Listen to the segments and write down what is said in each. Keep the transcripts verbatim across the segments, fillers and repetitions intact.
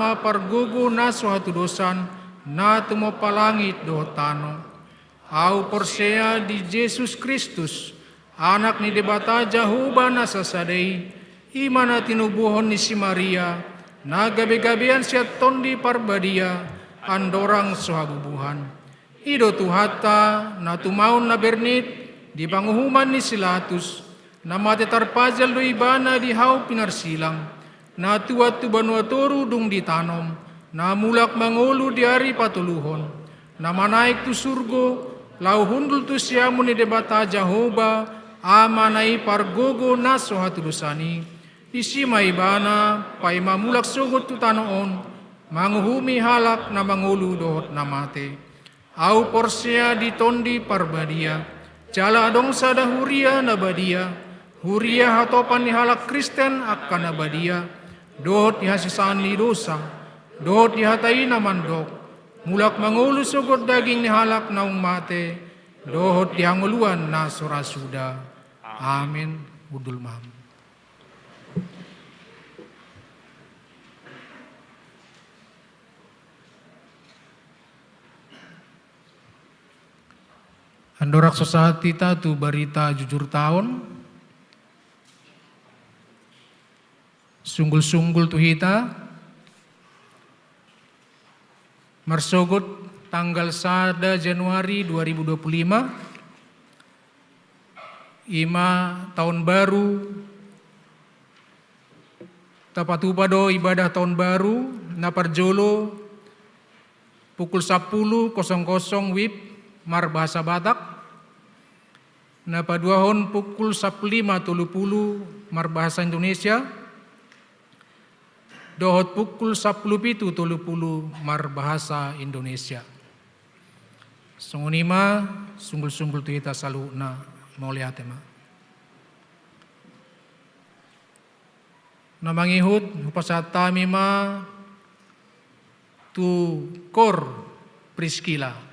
ma pargogo na so hatudosan, na tumompa langit dohot tano. Ahu porsea di Jesus Kristus, Anak ni Debata Jahowa na sasada i, i ma na tinubuhon ni si Maria, na gabegabean sian Tondi Parbadia, andorang so habubuhan. I do Tuhanta, na tumaon na bernit di panguhuman ni si Latus, na mate tarpajal do Ibana di hau pinarsilang, na tuat tu banua toru dung ditanom, na mulak mangolu di ari patoluhon, na manaek tu surgo, laho hundul tu siamun ni Debata Jahowa, Ama na i pargogo na so hatudosan i. Disi ma Ibana, paima mulak sogot tu tano on, manguhumi halak na mangolu dohot na mate. Ahu porsea di Tondi Parbadia, jala adong sada huria na badia, huria hatopan ni halak Kristen angka na badia, dohot di hasesaan ni dosa, dohot di hata i na mandok, mulak mangolu sogot daging ni halak naung mate, dohot di hangoluan na so ra suda. Amen. Hundul ma. Andorang so sahat hita tu barita jujurta on, sunggul-sunggul tu hita, marsogot tanggal sada Januari dua ribu dua puluh lima, i ma taon baru, tapatupa do ibadah taon baru, na parjolo pukul sampulu kosong kosong WIB marbahasa Batak, na paduahon pukul sampulu lima tolu pulu marbahasa Indonesia, dohot pukul sampulu pitu tolu pulu marbahasa Indonesia. Songon i ma, sunggul-sunggul tu hita saluhutna, mauliate ma. Na mangihut, hupasahat hami ma tu Kor Priskila.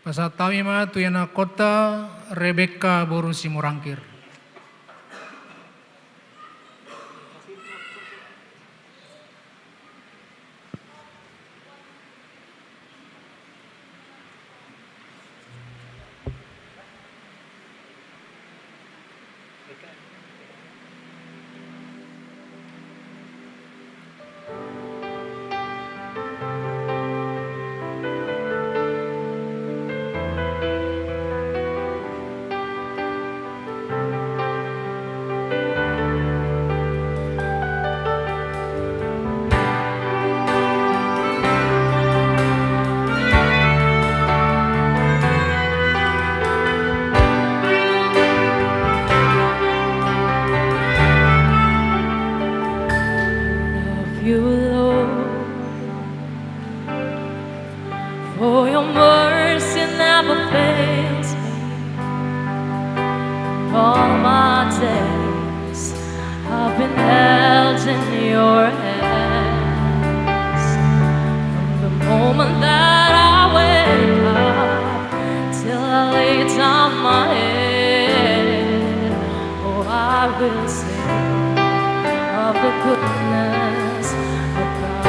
Pasahat hami ma tu ianakhonta Rebekka boru Simorangkir. Love you, Lord, for your mercy never fails me. All my days I've been held in your hands. From the moment that I wake up till I lay down my head, oh, I will sing of the goodness of God.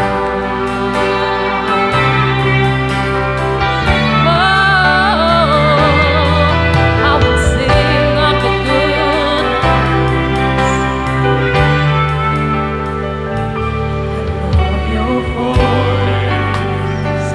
Oh, I will sing of the goodness of your voice.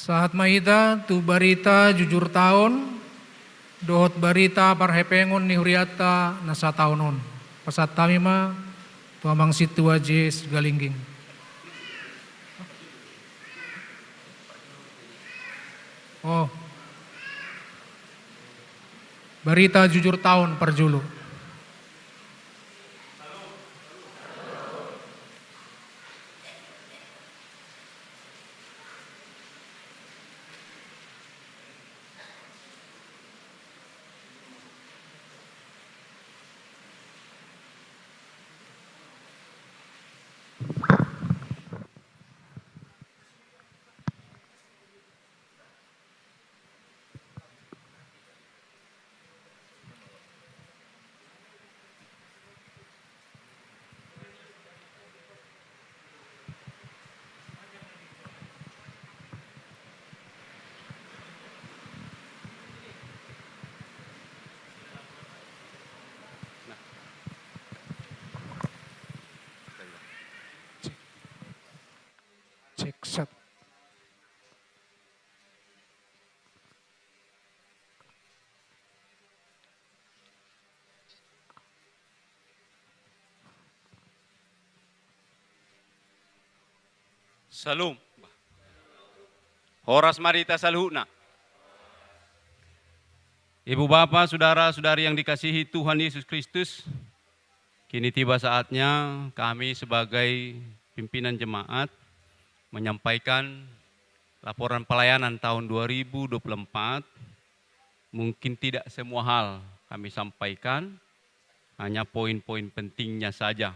Sahat ma hita tu barita jujur taon dohot barita parhepengon ni hurianta na sataon on. Pasahat hami ma tu Amang Sintua J S Galingging. Oh. Barita jujur taon parjolo. Cek, satu. Syalom. Horas ma di hita saluhutna. Ibu bapa, saudara-saudari yang dikasihi Tuhan Yesus Kristus, kini tiba saatnya kami sebagai pimpinan jemaat menyampaikan laporan pelayanan tahun dua ribu dua puluh empat. Mungkin tidak semua hal kami sampaikan, hanya poin-poin pentingnya saja.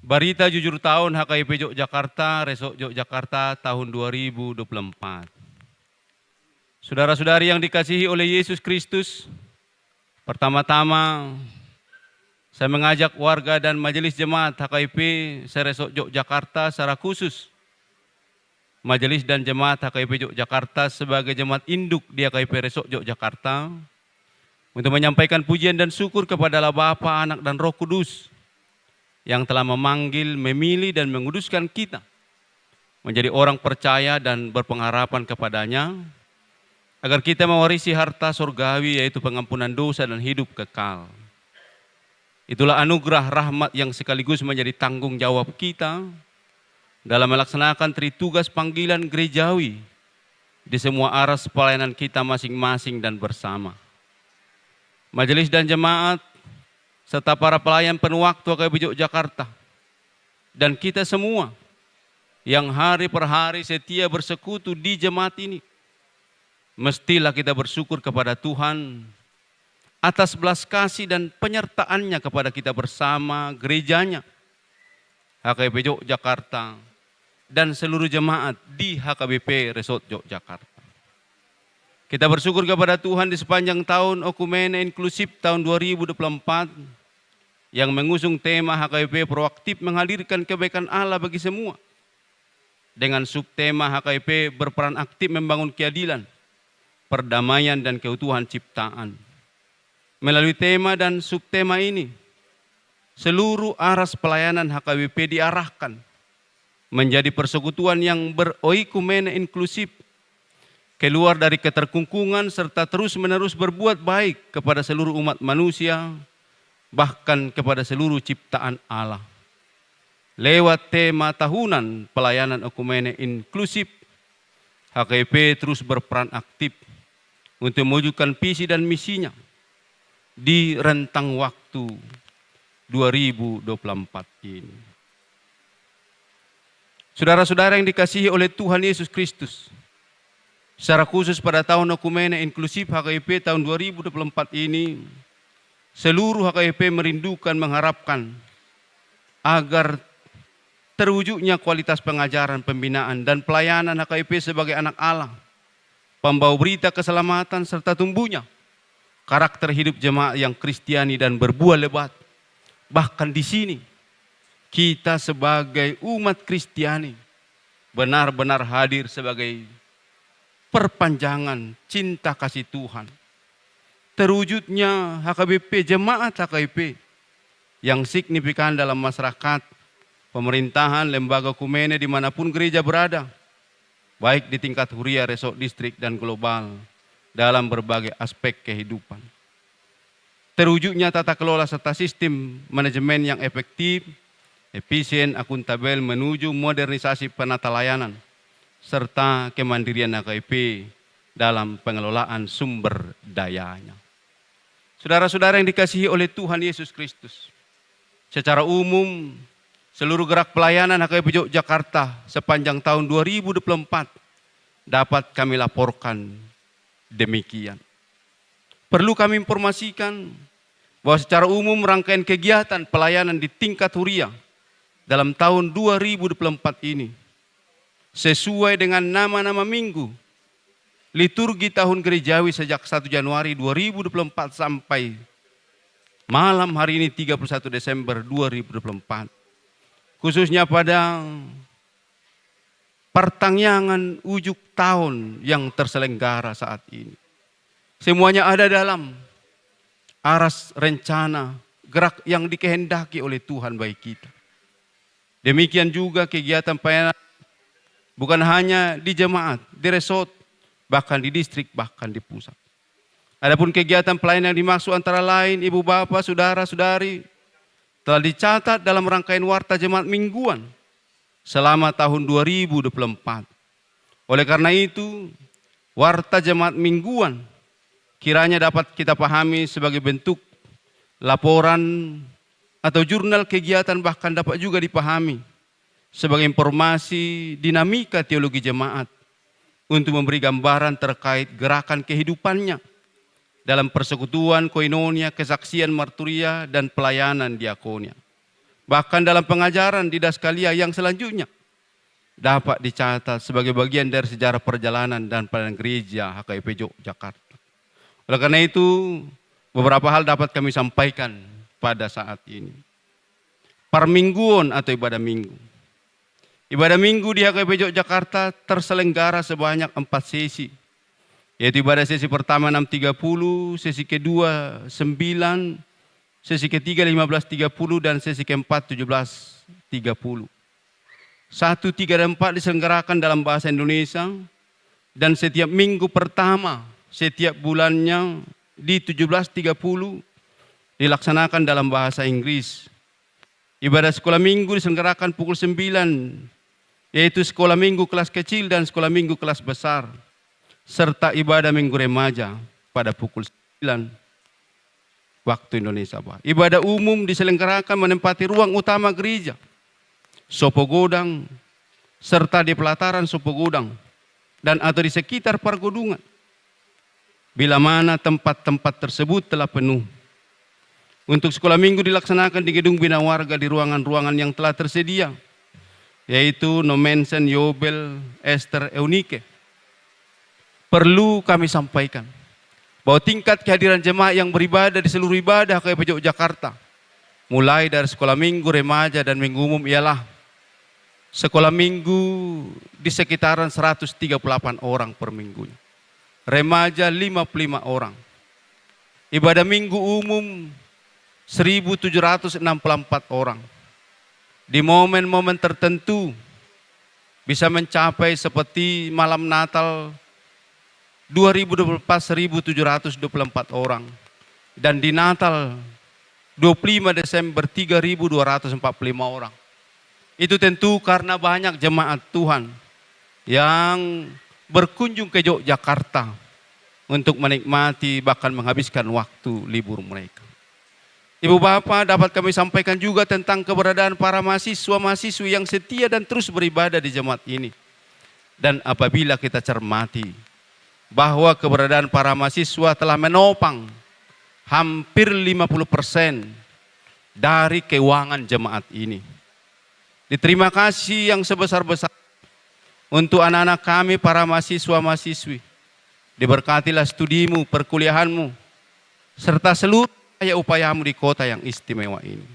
Barita jujur taon H K I P Yogyakarta, Resort Yogyakarta tahun dua ribu dua puluh empat. Saudara-saudari yang dikasihi oleh Yesus Kristus, pertama-tama saya mengajak warga dan majelis jemaat H K I P se-Resort Yogyakarta secara khusus Majelis dan Jemaat H K I P Yogyakarta sebagai jemaat induk di H K I P Resort Yogyakarta untuk menyampaikan pujian dan syukur kepada Allah Bapa, Anak, dan Roh Kudus yang telah memanggil, memilih, dan menguduskan kita menjadi orang percaya dan berpengharapan kepada-Nya, agar kita mewarisi harta sorgawi, yaitu pengampunan dosa dan hidup kekal. Itulah anugerah rahmat yang sekaligus menjadi tanggung jawab kita dalam melaksanakan tritugas panggilan gerejawi di semua aras pelayanan kita masing-masing dan bersama. Majelis dan jemaat, serta para pelayan penuh waktu H K I P Yogyakarta, dan kita semua yang hari per hari setia bersekutu di jemaat ini, mestilah kita bersyukur kepada Tuhan atas belas kasih dan penyertaan-Nya kepada kita bersama gereja-Nya, H K I P Yogyakarta, dan seluruh jemaat di H K B P Resort Yogyakarta. Kita bersyukur kepada Tuhan di sepanjang tahun Oekumene Inklusif tahun dua ribu dua puluh empat yang mengusung tema H K I P proaktif menghadirkan kebaikan Allah bagi semua, dengan subtema H K I P berperan aktif membangun keadilan, perdamaian, dan keutuhan ciptaan. Melalui tema dan subtema ini, seluruh aras pelayanan H K B P diarahkan menjadi persekutuan yang beroikumene inklusif, keluar dari keterkungkungan serta terus-menerus berbuat baik kepada seluruh umat manusia, bahkan kepada seluruh ciptaan Allah. Lewat tema tahunan pelayanan oikumene inklusif, H K I P terus berperan aktif untuk mewujudkan visi dan misinya di rentang waktu dua ribu dua puluh empat ini. Saudara-saudara yang dikasihi oleh Tuhan Yesus Kristus, secara khusus pada tahun oikumene inklusif H K I P tahun dua ribu dua puluh empat ini, seluruh H K I P merindukan, mengharapkan agar terwujudnya kualitas pengajaran, pembinaan, dan pelayanan H K I P sebagai anak Allah, pembawa berita keselamatan, serta tumbuhnya karakter hidup jemaat yang Kristiani dan berbuah lebat. Bahkan di sini, kita sebagai umat Kristiani benar-benar hadir sebagai perpanjangan cinta kasih Tuhan. Terwujudnya H K B P, jemaat H K I P yang signifikan dalam masyarakat, pemerintahan, lembaga oikumene di mana pun gereja berada, baik di tingkat huria, resort, distrik, dan global dalam berbagai aspek kehidupan. Terwujudnya tata kelola serta sistem manajemen yang efektif, efisien, akuntabel menuju modernisasi penata layanan, serta kemandirian H K I P dalam pengelolaan sumber dayanya. Saudara-saudara yang dikasihi oleh Tuhan Yesus Kristus, secara umum, seluruh gerak pelayanan H K I P Jogjakarta sepanjang tahun dua ribu dua puluh empat dapat kami laporkan demikian. Perlu kami informasikan bahwa secara umum rangkaian kegiatan pelayanan di tingkat huria dalam tahun dua ribu dua puluh empat ini sesuai dengan nama-nama minggu liturgi tahun gerejawi sejak satu Januari dua ribu dua puluh empat sampai malam hari ini, tiga puluh satu Desember dua ribu dua puluh empat. Khususnya pada pertangiangan ujuk tahun yang terselenggara saat ini. Semuanya ada dalam aras rencana gerak yang dikehendaki oleh Tuhan bagi kita. Demikian juga kegiatan pelayanan bukan hanya di jemaat, di resort, bahkan di distrik, bahkan di pusat. Adapun kegiatan pelayanan yang dimaksud antara lain, ibu bapa, saudara-saudari, telah dicatat dalam rangkaian warta jemaat mingguan selama tahun dua ribu dua puluh empat. Oleh karena itu, warta jemaat mingguan kiranya dapat kita pahami sebagai bentuk laporan atau jurnal kegiatan, bahkan dapat juga dipahami sebagai informasi dinamika teologi jemaat untuk memberi gambaran terkait gerakan kehidupannya dalam persekutuan, koinonia, kesaksian, marturia, dan pelayanan diakonia. Bahkan dalam pengajaran didaskalia yang selanjutnya dapat dicatat sebagai bagian dari sejarah perjalanan dan pelayanan gereja H K I P Jogjakarta. Oleh karena itu, beberapa hal dapat kami sampaikan pada saat ini. Parmingguon atau ibadah minggu. Ibadah minggu di H K I P Jogjakarta terselenggara sebanyak empat sesi, yaitu ibadah sesi pertama enam tiga puluh, sesi kedua sembilan, sesi ketiga lima belas tiga puluh, dan sesi keempat tujuh belas tiga puluh. Satu, tiga, dan empat diselenggarakan dalam bahasa Indonesia, dan setiap minggu pertama setiap bulannya di tujuh belas tiga puluh dilaksanakan dalam bahasa Inggris. Ibadah sekolah minggu diselenggarakan pukul sembilan, yaitu sekolah minggu kelas kecil dan sekolah minggu kelas besar, serta ibadah minggu remaja pada pukul sembilan waktu Indonesia Barat. Ibadah umum diselenggarakan menempati ruang utama gereja, Sopogodang, serta di pelataran Sopogodang dan atau di sekitar pergunungan, bila mana tempat-tempat tersebut telah penuh. Untuk sekolah minggu dilaksanakan di gedung bina warga di ruangan-ruangan yang telah tersedia, yaitu Nommensen, Yobel, Ester, Eunike. Perlu kami sampaikan bahwa tingkat kehadiran jemaat yang beribadah di seluruh ibadah H K I P Jogjakarta, mulai dari sekolah minggu, remaja, dan minggu umum, ialah sekolah minggu di sekitaran seratus tiga puluh delapan orang per minggunya, remaja lima puluh lima orang, ibadah minggu umum seribu tujuh ratus enam puluh empat orang. Di momen-momen tertentu bisa mencapai seperti malam Natal dua ribu dua puluh empat, seribu tujuh ratus dua puluh empat orang, dan di Natal dua puluh lima Desember tiga ribu dua ratus empat puluh lima orang. Itu tentu karena banyak jemaat Tuhan yang berkunjung ke Yogyakarta untuk menikmati bahkan menghabiskan waktu libur mereka. Ibu bapa, dapat kami sampaikan juga tentang keberadaan para mahasiswa-mahasiswi yang setia dan terus beribadah di jemaat ini. Dan apabila kita cermati bahwa keberadaan para mahasiswa telah menopang hampir lima puluh persen dari keuangan jemaat ini. Diterima kasih yang sebesar-besar untuk anak-anak kami, para mahasiswa-mahasiswi. Diberkatilah studimu, perkuliahanmu, serta seluruh upaya-upayamu di kota yang istimewa ini.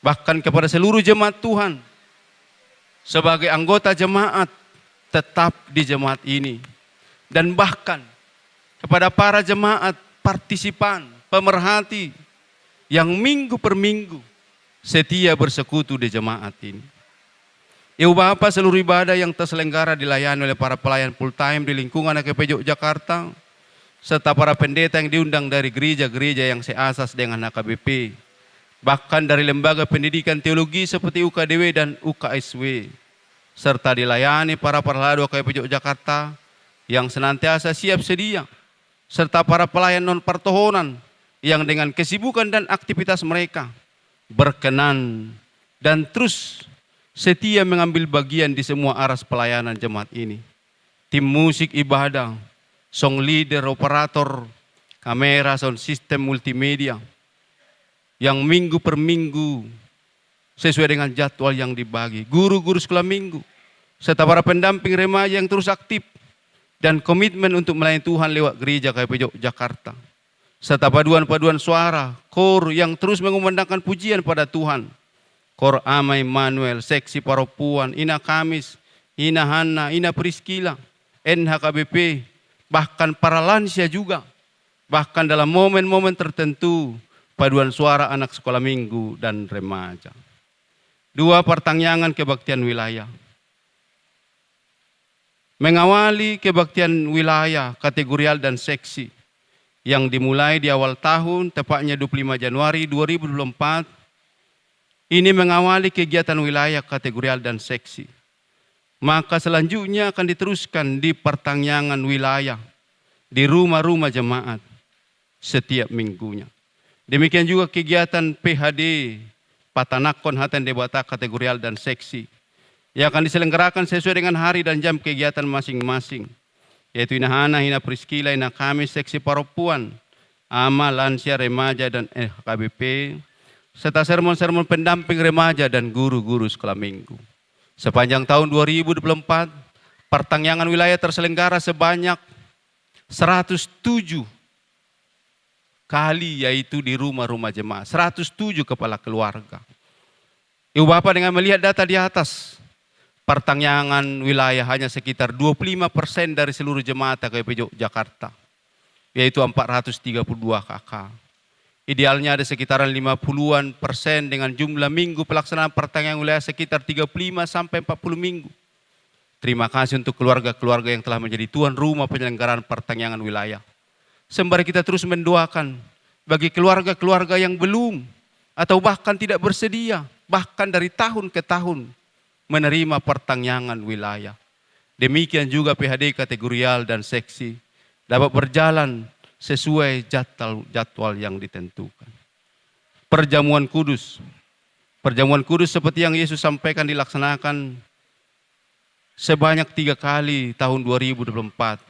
Bahkan kepada seluruh jemaat Tuhan, sebagai anggota jemaat tetap di jemaat ini, dan bahkan kepada para jemaat partisipan, pemerhati yang minggu per minggu setia bersekutu di jemaat ini. Ibu Bapa, seluruh ibadah yang terselenggara dilayani oleh para pelayan full time di lingkungan H K P Jogjakarta, serta para pendeta yang diundang dari gereja-gereja yang seasas dengan H K B P, bahkan dari lembaga pendidikan teologi seperti U K D W dan U K S W, serta dilayani para parhalado H K B P Jogjakarta yang senantiasa siap sedia, serta para pelayan non partohonan yang dengan kesibukan dan aktivitas mereka berkenan dan terus setia mengambil bagian di semua aras pelayanan jemaat ini. Tim musik ibadah, song leader, operator, kamera, sound system, multimedia, yang minggu per minggu sesuai dengan jadwal yang dibagi. Guru-guru sekolah minggu, serta para pendamping remaja yang terus aktif dan komitmen untuk melayani Tuhan lewat gereja H K P Jogjakarta. Serta paduan-paduan suara, kor yang terus mengumandangkan pujian pada Tuhan. Kor Ama Immanuel, seksi parompuan, Ina Kamis, Ina Hanna, Ina Priskila, N H K B P, bahkan para lansia juga. Bahkan dalam momen-momen tertentu, paduan suara anak sekolah minggu dan remaja. Dua, partangiangan kebaktian wilayah. Mengawali kebaktian wilayah, kategorial dan seksi yang dimulai di awal tahun, tepatnya dua puluh lima Januari dua ribu dua puluh empat, ini mengawali kegiatan wilayah, kategorial dan seksi. Maka selanjutnya akan diteruskan di partangiangan wilayah, di rumah-rumah jemaat setiap minggunya. Demikian juga kegiatan P H D, patanakhon hata ni Debata, kategorial dan seksi, yang akan diselenggarakan sesuai dengan hari dan jam kegiatan masing-masing, yaitu Ina Hanna, Ina Priskila, Ina Kamis, seksi parompuan, Ama, lansia, remaja, dan H K B P, serta sermon-sermon pendamping remaja dan guru-guru sekolah minggu. Sepanjang tahun dua ribu dua puluh empat, partangiangan wilayah terselenggara sebanyak seratus tujuh kali, yaitu di rumah-rumah jemaat, seratus tujuh kepala keluarga. Ibu Bapa, dengan melihat data di atas, partangiangan wilayah hanya sekitar dua puluh lima persen dari seluruh jemaat H K P Jogjakarta, yaitu empat ratus tiga puluh dua K K. Idealnya ada sekitaran lima puluhan persen dengan jumlah minggu pelaksanaan partangiangan wilayah sekitar tiga puluh lima sampai empat puluh minggu. Terima kasih untuk keluarga-keluarga yang telah menjadi tuan rumah penyelenggaraan partangiangan wilayah. Sembari kita terus mendoakan bagi keluarga-keluarga yang belum atau bahkan tidak bersedia, bahkan dari tahun ke tahun, menerima partangiangan wilayah. Demikian juga P H D kategorial dan seksi dapat berjalan sesuai jadwal, jadwal yang ditentukan. Perjamuan kudus. Perjamuan kudus seperti yang Yesus sampaikan dilaksanakan sebanyak tiga kali tahun dua ribu dua puluh empat,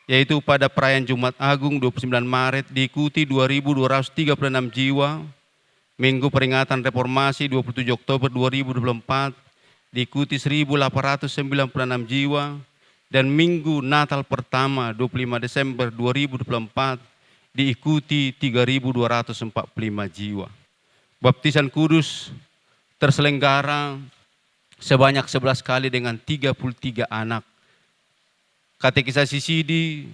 yaitu pada perayaan Jumat Agung dua puluh sembilan Maret diikuti dua ribu dua ratus tiga puluh enam jiwa, Minggu peringatan Reformasi dua puluh tujuh Oktober dua ribu dua puluh empat diikuti seribu delapan ratus sembilan puluh enam jiwa, dan Minggu Natal pertama dua puluh lima Desember dua ribu dua puluh empat diikuti tiga ribu dua ratus empat puluh lima jiwa. Baptisan kudus terselenggara sebanyak sebelas kali dengan tiga puluh tiga anak. Katekisasi sidi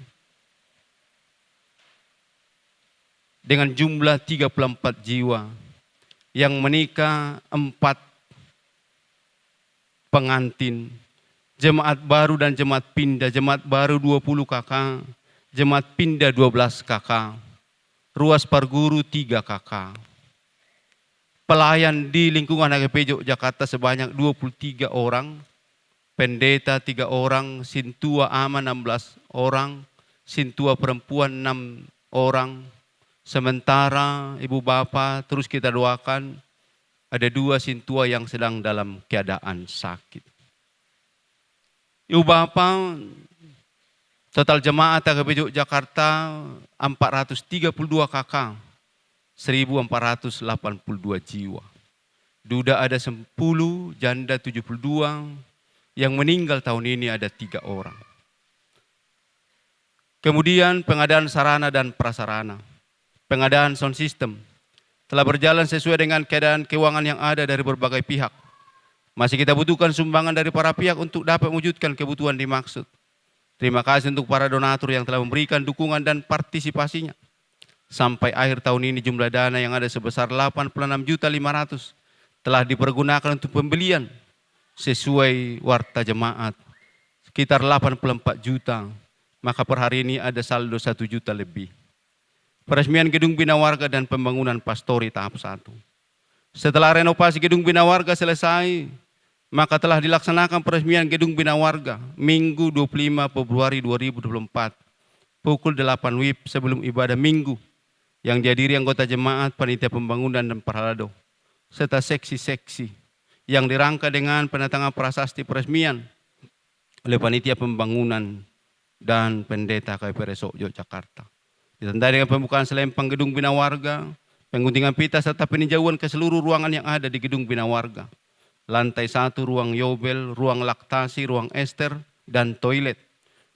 dengan jumlah tiga puluh empat jiwa, yang menikah empat pengantin, jemaat baru dan jemaat pindah, jemaat baru dua puluh K K, jemaat pindah dua belas K K, ruas parguru tiga K K. Pelayan di lingkungan H K P Jogjakarta sebanyak dua puluh tiga orang, pendeta tiga orang, sintua ama enam belas orang, sintua perempuan enam orang. Sementara ibu bapa terus kita doakan, ada dua sintua yang sedang dalam keadaan sakit. Ibu bapa, total jemaat H K P Jogjakarta empat ratus tiga puluh dua K K, seribu empat ratus delapan puluh dua jiwa. Duda ada sepuluh, janda tujuh puluh dua, yang meninggal tahun ini ada tiga orang. Kemudian pengadaan sarana dan prasarana, pengadaan sound system telah berjalan sesuai dengan keadaan keuangan yang ada dari berbagai pihak. Masih kita butuhkan sumbangan dari para pihak untuk dapat mewujudkan kebutuhan dimaksud. Terima kasih untuk para donatur yang telah memberikan dukungan dan partisipasinya. Sampai akhir tahun ini jumlah dana yang ada sebesar delapan puluh enam juta lima ratus telah dipergunakan untuk pembelian sesuai warta jemaat, sekitar delapan puluh empat juta, maka per hari ini ada saldo satu juta lebih. Peresmian gedung bina warga dan pembangunan pastori tahap satu. Setelah renovasi gedung bina warga selesai, maka telah dilaksanakan peresmian gedung bina warga Minggu dua puluh lima Februari dua ribu dua puluh empat, pukul delapan wib sebelum ibadah Minggu, yang dihadiri anggota jemaat, panitia pembangunan dan parhalado, serta seksi-seksi yang dirangka dengan penandatangan prasasti peresmian oleh panitia pembangunan dan pendeta K P R S O Yogyakarta. Ditandai dengan pembukaan selempang gedung bina warga, pengguntingan pita serta peninjauan ke seluruh ruangan yang ada di gedung bina warga. Lantai satu ruang Yobel, ruang laktasi, ruang Ester, dan toilet.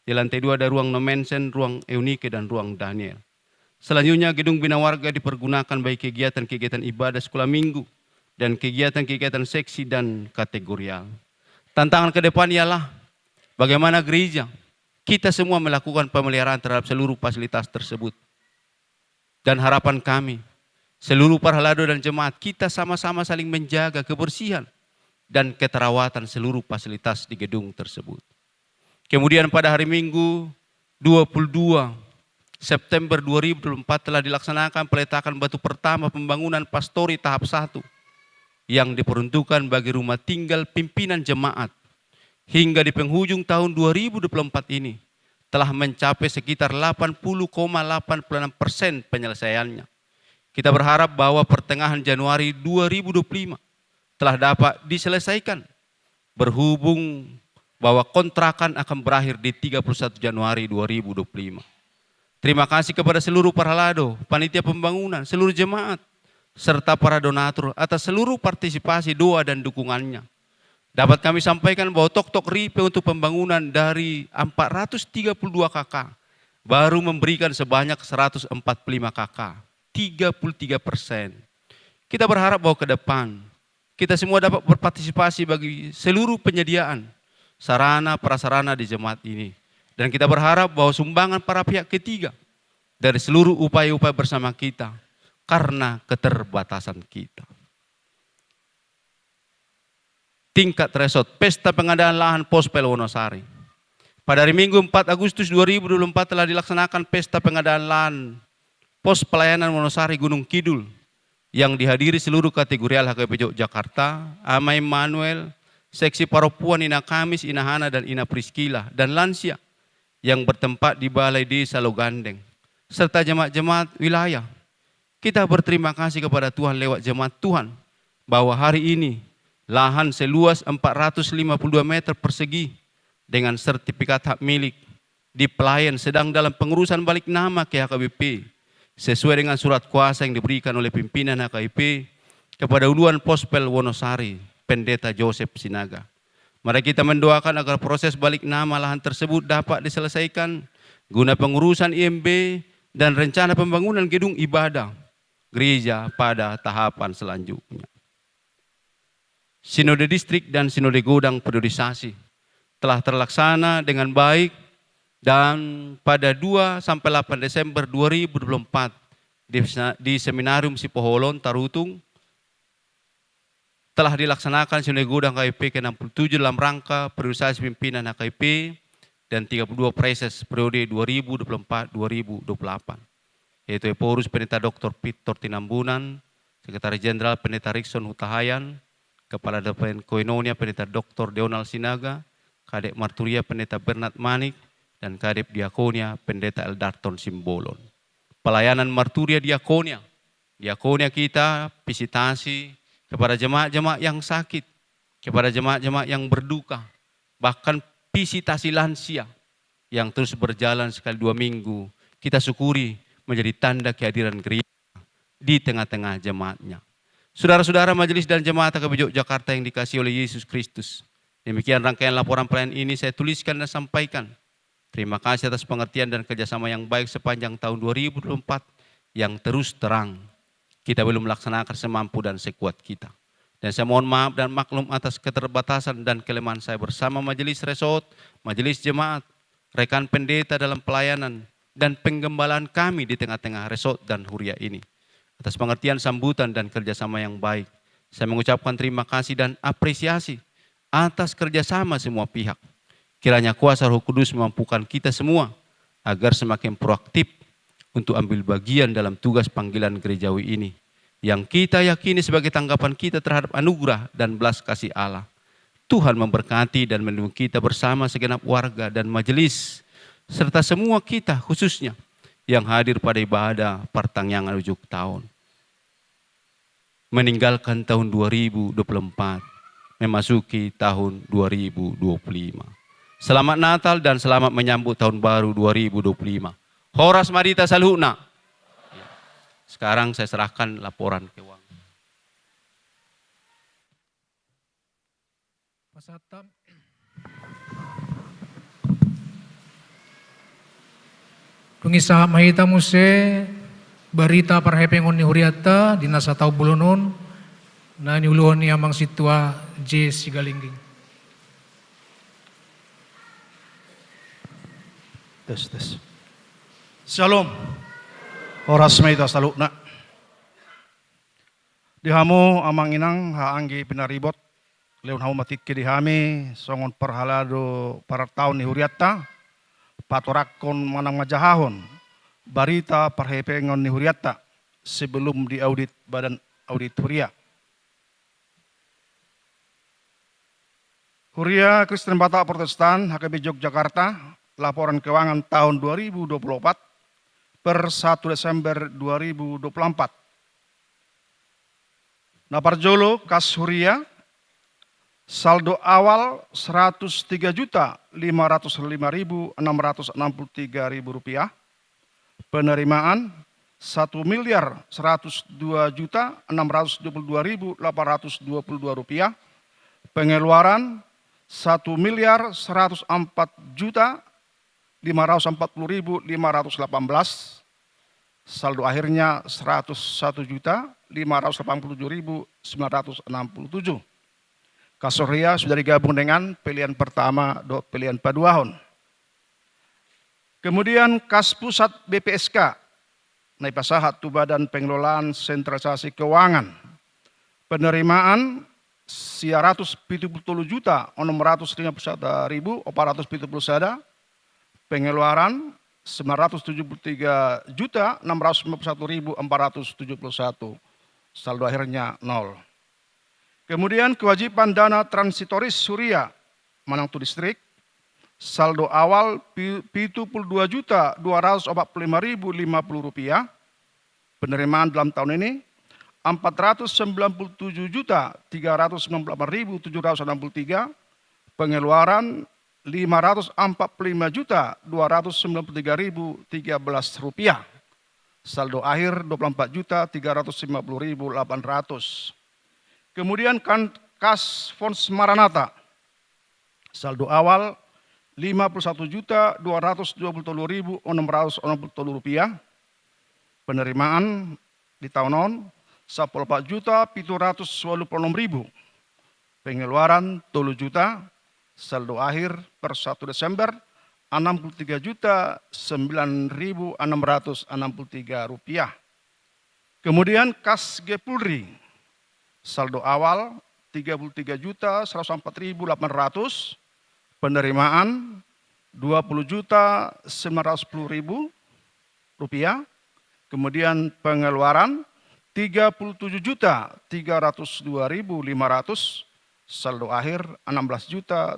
Di lantai dua ada ruang Nommensen, ruang Eunike, dan ruang Daniel. Selanjutnya, gedung bina warga dipergunakan bagi kegiatan-kegiatan ibadah sekolah minggu dan kegiatan-kegiatan seksi dan kategorial. Tantangan ke depan ialah bagaimana gereja kita semua melakukan pemeliharaan terhadap seluruh fasilitas tersebut. Dan harapan kami, seluruh parhalado dan jemaat kita sama-sama saling menjaga kebersihan dan keterawatan seluruh fasilitas di gedung tersebut. Kemudian pada hari Minggu, dua puluh dua September dua ribu dua puluh empat, telah dilaksanakan peletakan batu pertama pembangunan pastori tahap satu yang diperuntukkan bagi rumah tinggal pimpinan jemaat. Hingga di penghujung tahun dua ribu dua puluh empat ini, telah mencapai sekitar delapan puluh koma delapan puluh enam persen penyelesaiannya. Kita berharap bahwa pertengahan Januari dua ribu dua puluh lima telah dapat diselesaikan, berhubung bahwa kontrakan akan berakhir di tiga puluh satu Januari dua ribu dua puluh lima. Terima kasih kepada seluruh parhalado, panitia pembangunan, seluruh jemaat, serta para donatur atas seluruh partisipasi, doa, dan dukungannya. Dapat kami sampaikan bahwa toktok ripe untuk pembangunan dari empat ratus tiga puluh dua K K baru memberikan sebanyak seratus empat puluh lima K K, tiga puluh tiga persen. Kita berharap bahwa ke depan kita semua dapat berpartisipasi bagi seluruh penyediaan sarana prasarana di jemaat ini. Dan kita berharap bahwa sumbangan para pihak ketiga dari seluruh upaya-upaya bersama kita karena keterbatasan kita. Tingkat resort, pesta pengadaan lahan Pospel Wonosari. Pada hari Minggu empat Agustus dua ribu dua puluh empat telah dilaksanakan pesta pengadaan lahan pos pelayanan Wonosari Gunung Kidul yang dihadiri seluruh kategorial H K B P Yogyakarta, Ama Immanuel, seksi parompuan Ina Kamis, Ina Hana, dan Ina Priskila, dan lansia yang bertempat di Balai Desa Logandeng, serta jemaat-jemaat wilayah. Kita berterima kasih kepada Tuhan lewat jemaat Tuhan bahwa hari ini lahan seluas empat ratus lima puluh dua meter persegi dengan sertifikat hak milik di pelayan sedang dalam pengurusan balik nama ke H K B P sesuai dengan surat kuasa yang diberikan oleh pimpinan H K B P kepada Uluan Pospel Wonosari, Pendeta Joseph Sinaga. Mari kita mendoakan agar proses balik nama lahan tersebut dapat diselesaikan guna pengurusan I M B dan rencana pembangunan gedung ibadah gereja pada tahapan selanjutnya. Sinode Distrik dan Sinode Godang Periodisasi telah terlaksana dengan baik, dan pada dua sampai delapan Desember dua ribu dua puluh empat di, di Seminarium Sipoholon, Tarutung, telah dilaksanakan Sinode Godang H K B P ke enam puluh tujuh dalam rangka periodisasi pimpinan H K B P dan tiga puluh dua praeses periode dua ribu dua puluh empat dua ribu dua puluh delapan, yaitu Ephorus Pendeta Doktor Victor Tinambunan, Sekretaris Jenderal Pendeta Rikson Hutahaean, Kepala Departemen Koinonia Pendeta Doktor Deonal Sinaga, Kadep Marturia Pendeta Bernard Manik, dan Kadep Diakonia Pendeta Eldarton Simbolon. Pelayanan Marturia Diakonia. Diakonia kita visitasi kepada jemaat-jemaat yang sakit, kepada jemaat-jemaat yang berduka, bahkan visitasi lansia yang terus berjalan sekali dua minggu, kita syukuri menjadi tanda kehadiran gereja di tengah-tengah jemaatnya. Saudara-saudara majelis dan jemaat H K B P Yogyakarta yang dikasihi oleh Yesus Kristus, demikian rangkaian laporan pelayanan ini saya tuliskan dan sampaikan. Terima kasih atas pengertian dan kerjasama yang baik sepanjang tahun dua ribu dua puluh empat yang terus terang kita belum melaksanakan semampu dan sekuat kita. Dan saya mohon maaf dan maklum atas keterbatasan dan kelemahan saya bersama majelis resort, majelis jemaat, rekan pendeta dalam pelayanan, dan penggembalaan kami di tengah-tengah resort dan huria ini. Atas pengertian, sambutan, dan kerjasama yang baik, saya mengucapkan terima kasih dan apresiasi atas kerjasama semua pihak. Kiranya kuasa Roh Kudus memampukan kita semua agar semakin proaktif untuk ambil bagian dalam tugas panggilan gerejawi ini, yang kita yakini sebagai tanggapan kita terhadap anugerah dan belas kasih Allah. Tuhan memberkati dan melindungi kita bersama segenap warga dan majelis, serta semua kita khususnya yang hadir pada ibadah pertangiangan ujung tahun, meninggalkan tahun dua ribu dua puluh empat, memasuki tahun dua ribu dua puluh lima. Selamat Natal dan selamat menyambut tahun baru dua ribu dua puluh lima. Horas ma di hita saluhutna. Sekarang saya serahkan laporan keuangan. Pasahat. Dung i sahat ma hita muse barita parhepengon ni hurianta di na sataon bolon on, na niuluhon ni Amang Sintua J Sigalingging. Tes, tes. Shalom. Horas ma di hita saluhutna. Di hamu amang inang, haha anggi pinaribot, lehon hamu ma tingki di hami songon parhalado parartaon ni hurianta, patoranghon manang manjahahon barita parhepengon ni hurianta sebelum diaudit Badan Audit Huria. Huria Kristen Batak Protestan H K B Yogyakarta, laporan keuangan tahun dua ribu dua puluh empat per satu Desember dua ribu dua puluh empat. Na parjolo, kas huria, saldo awal seratus tiga juta lima ratus lima ribu enam ratus enam puluh tiga ribu rupiah. Penerimaan, satu miliar seratus dua juta enam ratus dua puluh dua ribu delapan ratus dua puluh dua rupiah. Pengeluaran, satu miliar seratus empat juta lima ratus empat puluh ribu lima ratus delapan belas. Saldo akhirnya seratus satu juta lima ratus delapan puluh tujuh ribu sembilan ratus enam puluh tujuh. Kas huria sudah digabung dengan pelean pertama dohot pelean paduahon. Kemudian kas pusat B P S K na dipasahat tu Badan Pengelolaan Sentralisasi Keuangan. Penerimaan, sia ratus pitu pulu tolu juta onom ratus lima pulu sada ribu opat ratus pitu pulu sada. Pengeluaran, sembilan ratus tujuh puluh tiga juta enam ratus lima puluh satu ribu empat ratus tujuh puluh satu. Saldo akhirnya nol. Kemudian kewajiban dana transitoris huria manang tu distrik, saldo awal pi-, pitu pulu dua juta dua ratus opat pulu lima ribu lima pulu rupiah. Penerimaan dalam tahun ini, empat ratus sembilan puluh tujuh juta tiga ratus sembilan puluh delapan ribu tujuh ratus enam puluh tiga. Pengeluaran, lima ratus empat puluh lima juta dua ratus sembilan puluh tiga ribu tiga belas rupiah. Saldo akhir, dua puluh empat juta tiga ratus lima puluh ribu delapan ratus. Kemudian kan kas Fons Maranatha. Saldo awal, lima puluh satu juta dua ratus dua puluh tolu ribu enam ratus enam puluh tolu rupiah. Penerimaan di tahun on, sampulu opat juta pitu ratus walu pulu onom ribu. Pengeluaran, tolu juta. Saldo akhir per satu Desember, enam puluh tiga juta sembilan ribu enam ratus enam puluh tiga rupiah. Kemudian kas Gepulri, saldo awal tiga puluh tiga juta seratus empat ribu delapan ratus, penerimaan dua puluh juta sembilan ratus sepuluh ribu rupiah, kemudian pengeluaran tiga puluh tujuh juta tiga ratus dua ribu lima ratus, saldo akhir enam belas juta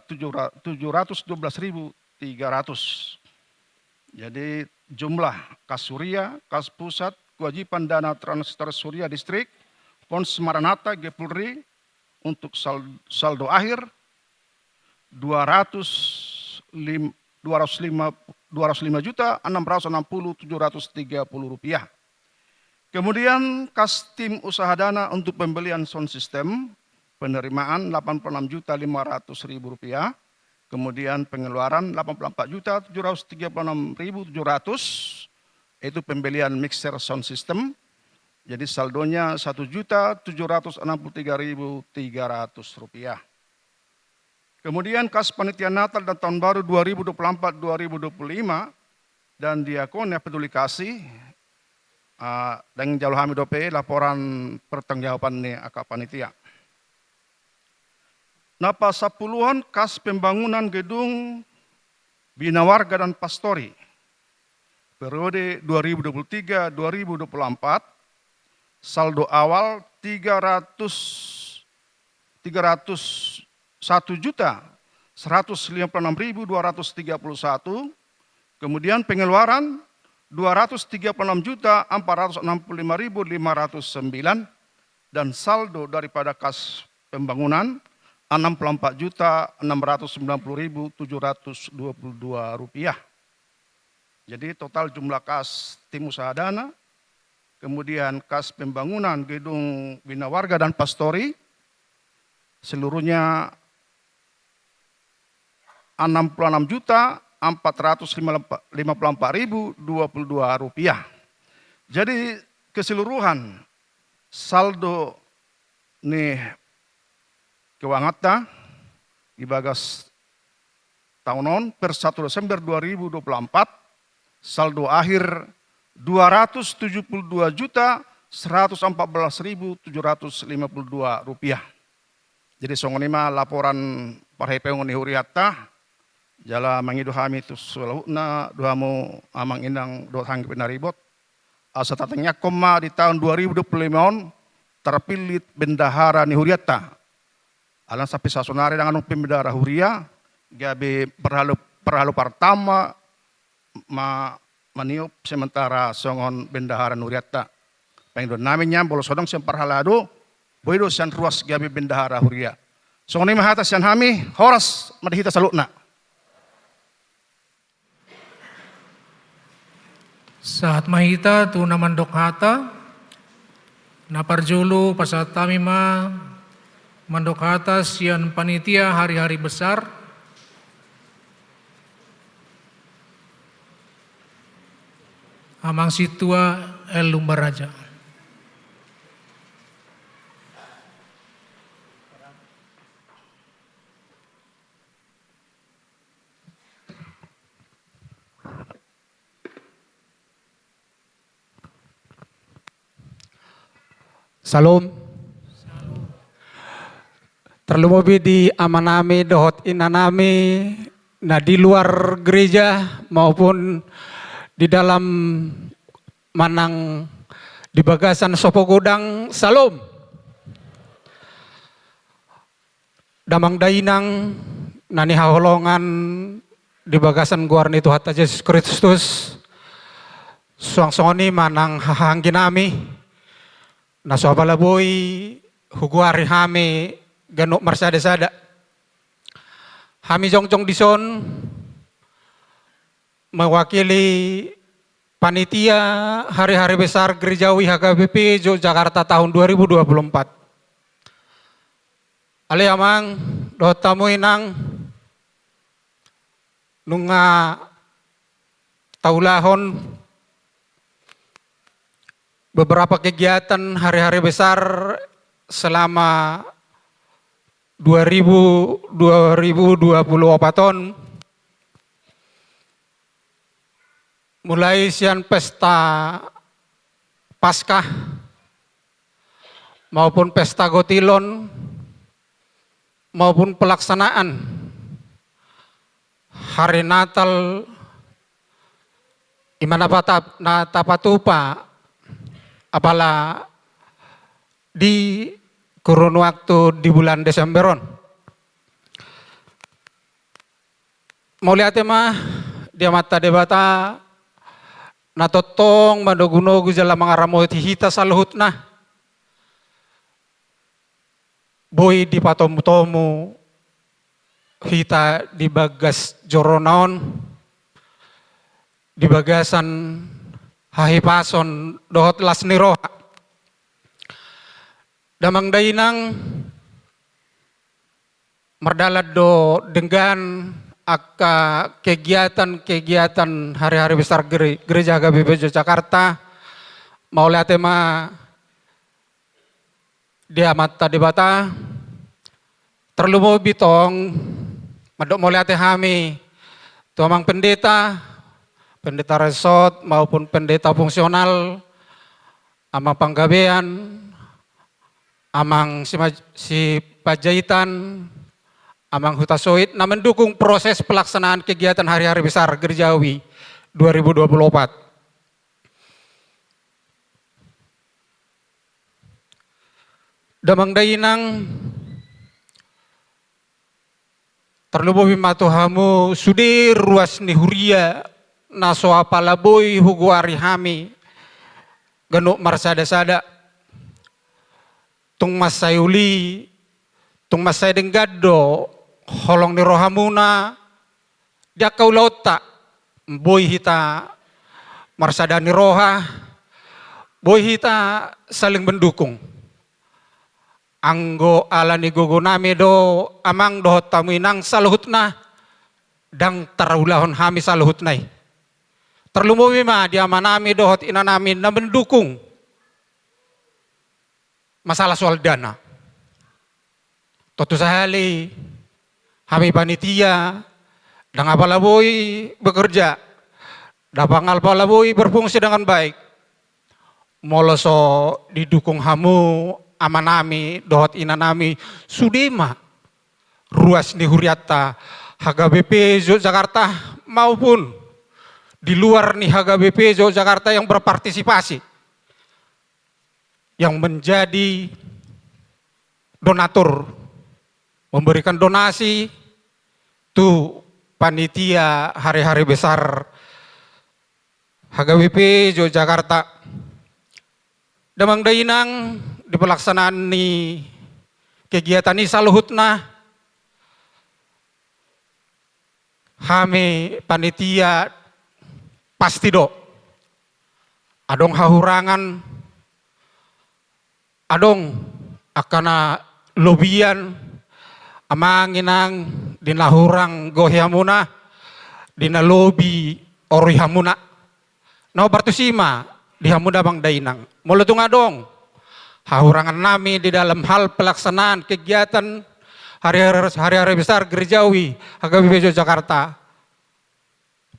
tujuh ratus dua belas ribu tiga ratus. Jadi jumlah kas huria, kas pusat, kewajiban dana transfer huria distrik, Fons Maranatha, Gepulri, untuk sal-, saldo akhir dua ratus lima, dua ratus lima, dua ratus lima juta enam ratus enam puluh tujuh ratus tiga puluh rupiah. Kemudian kas tim usaha dana untuk pembelian sound system, penerimaan delapan puluh enam juta lima ratus ribu rupiah, kemudian pengeluaran delapan puluh empat juta tujuh ratus tiga puluh enam ribu tujuh ratus, itu pembelian mixer sound system. Jadi saldonya satu juta tujuh ratus enam puluh tiga ribu tiga ratus rupiah. Kemudian kas panitia Natal dan Tahun Baru dua ribu dua puluh empat dua ribu dua puluh lima, dan Diakonia Peduli Kasih, ah, dang jalo hami dope laporan pertanggungjawaban ni angka panitia. Na pasampuluhon, kas pembangunan gedung Bina Warga dan Pastori. Periode dua ribu dua puluh tiga dua ribu dua puluh empat, saldo awal tiga ratus, tiga ratus satu juta seratus lima puluh enam ribu dua ratus tiga puluh satu, kemudian pengeluaran dua ratus tiga puluh enam juta empat ratus enam puluh lima ribu lima ratus sembilan, dan saldo daripada kas pembangunan enam puluh empat juta enam ratus sembilan puluh ribu tujuh ratus dua puluh dua rupiah. Jadi, total jumlah kas tim usaha dana, kemudian kas pembangunan gedung Bina Warga dan Pastori, seluruhnya enam puluh enam juta empat ratus lima puluh empat ribu dua puluh dua rupiah. Jadi, keseluruhan saldo ni keuanganta di bagas taon on, per satu Desember dua ribu dua puluh empat, saldo akhir dua ratus tujuh puluh dua juta seratus empat belas ribu tujuh ratus lima puluh dua rupiah. Jadi, songon i ma laporan parhepeon ni hurianta. Jala mangido hami tu saluhutna, dohot hamu amang inang dohot anggi pinaribot, asa tatangiangkon ma di taon dua ribu dua puluh lima on tarpillit bendahara ni hurianta. Alana sampe saonari ndang adong pe bendahara huria, gabe parhalado, parhalado partama ma maniop sementara songon bendahara ni hurianta. Pangidoan nami nian, molo so adong sian parhalado, boi do sian ruas gabe bendahara huria. Songon i ma hata sian hami, horas ma di hita saluhutna. Sahat ma hita tu na mandok hata. Na parjolo pasahat hami ma mandok hata sian panitia hari-hari besar, Amang Sintua L Lumbaraja. Syalom. Tarlumobi di amanami dohot inanami na di luar gereja maupun di dalam manang di bagasan sopo godang. Syalom. Damang dainang na nihaholongan di bagasan goar ni Tuhanta Jesus Kristus, suang songon i ma nang hahaanggi nami, na so apala boi hugoari hami ganup marsada-sada. Hami jongjong dison mewakili panitia hari-hari besar Gereja U I H K B P Yogyakarta tahun dua ribu dua puluh empat. Ale amang, dohot hamu inang, nunga taulahon beberapa kegiatan hari-hari besar selama dua ribu, dua ribu dua puluh opat on, mulai sian pesta Paskah maupun pesta Gotilon maupun pelaksanaan hari Natal i ma na patap-, na tapatupa apala di kurun waktu di bulan Desember on. Mauliate ma di Amanta Debata na tongtong manogunogu jala mangaramoti hita saluhutna. Boi dipatomutomu hita di bagas jorona on, di bagasan hahipason dohot las ni roha. Damang dainang, mardalan do denggan angka kegiatan-kegiatan hari-hari besar gere-, Gereja H K B P Yogyakarta. Mauliate ma di Amanta Debata. Tarlumobi tong mandok mauliate hami tu Amang Pendeta, Pendeta Resort maupun Pendeta Fungsional, Amang Panggabean, Amang Sima-, Sipanjaitan, Amang Hutasoit, na mendukung proses pelaksanaan kegiatan Hari-Hari Besar Gerejawi dua ribu dua puluh empat. Damang dainang, tarlumobi ma tu hamu sude ruas ni huria na so apala boi hugoari hami ganup marsada-sada. Tung mansai uli, tung mansai denggan do holong ni rohamuna di angka ulaonta. Boi hita marsada ni roha, boi hita saling mendukung. Anggo ala ni gogonami do amang dohot hamu inang saluhutna, ndang tarulahon hami saluhutna i. Tarlumobi ma di amanami dohot inanami na mendukung masalah soal dana. Tontu sahali hami panitia ndang apala boi bekerja, ndang apala boi berfungsi dengan baik molo so didukung hamu amanami dohot inanami sude ma ruas ni hurianta H K B P Yogyakarta maupun di luar ni H K B P Yogyakarta yang berpartisipasi, yang menjadi donatur, memberikan donasi tu panitia hari-hari besar H K B P Yogyakarta. Damang dainang, di pelaksanaan ni kegiatan i saluhutna, hami panitia pasti do adong hahurangan, adong angka na lobian, amang inang, di na hurang gohi hamuna, di na lobi orui hamuna. Na hombar tusi ma di hamu damang dainang, molo tung adong hahurangannami di dalam hal pelaksanaan kegiatan hari-hari, hari-hari besar gerejawi H K B P Yogyakarta,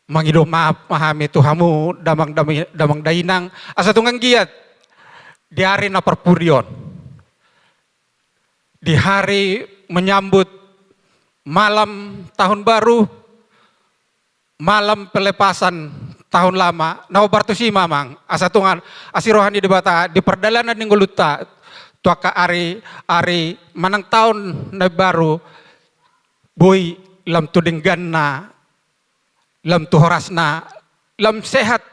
mangido maaf ma hami tu hamu damang, damang, damang dainang, asa tung anggiat di ari na parpudi on, di hari menyambut malam tahun baru, malam pelepasan tahun lama, na hombar tusi ma amang, asa tung asi roha ni Debata di pardalanan ni ngolunta tu angka ari, ari manang taon na baru, boi lam tu dengganna, lam tu horasna, lam sehat,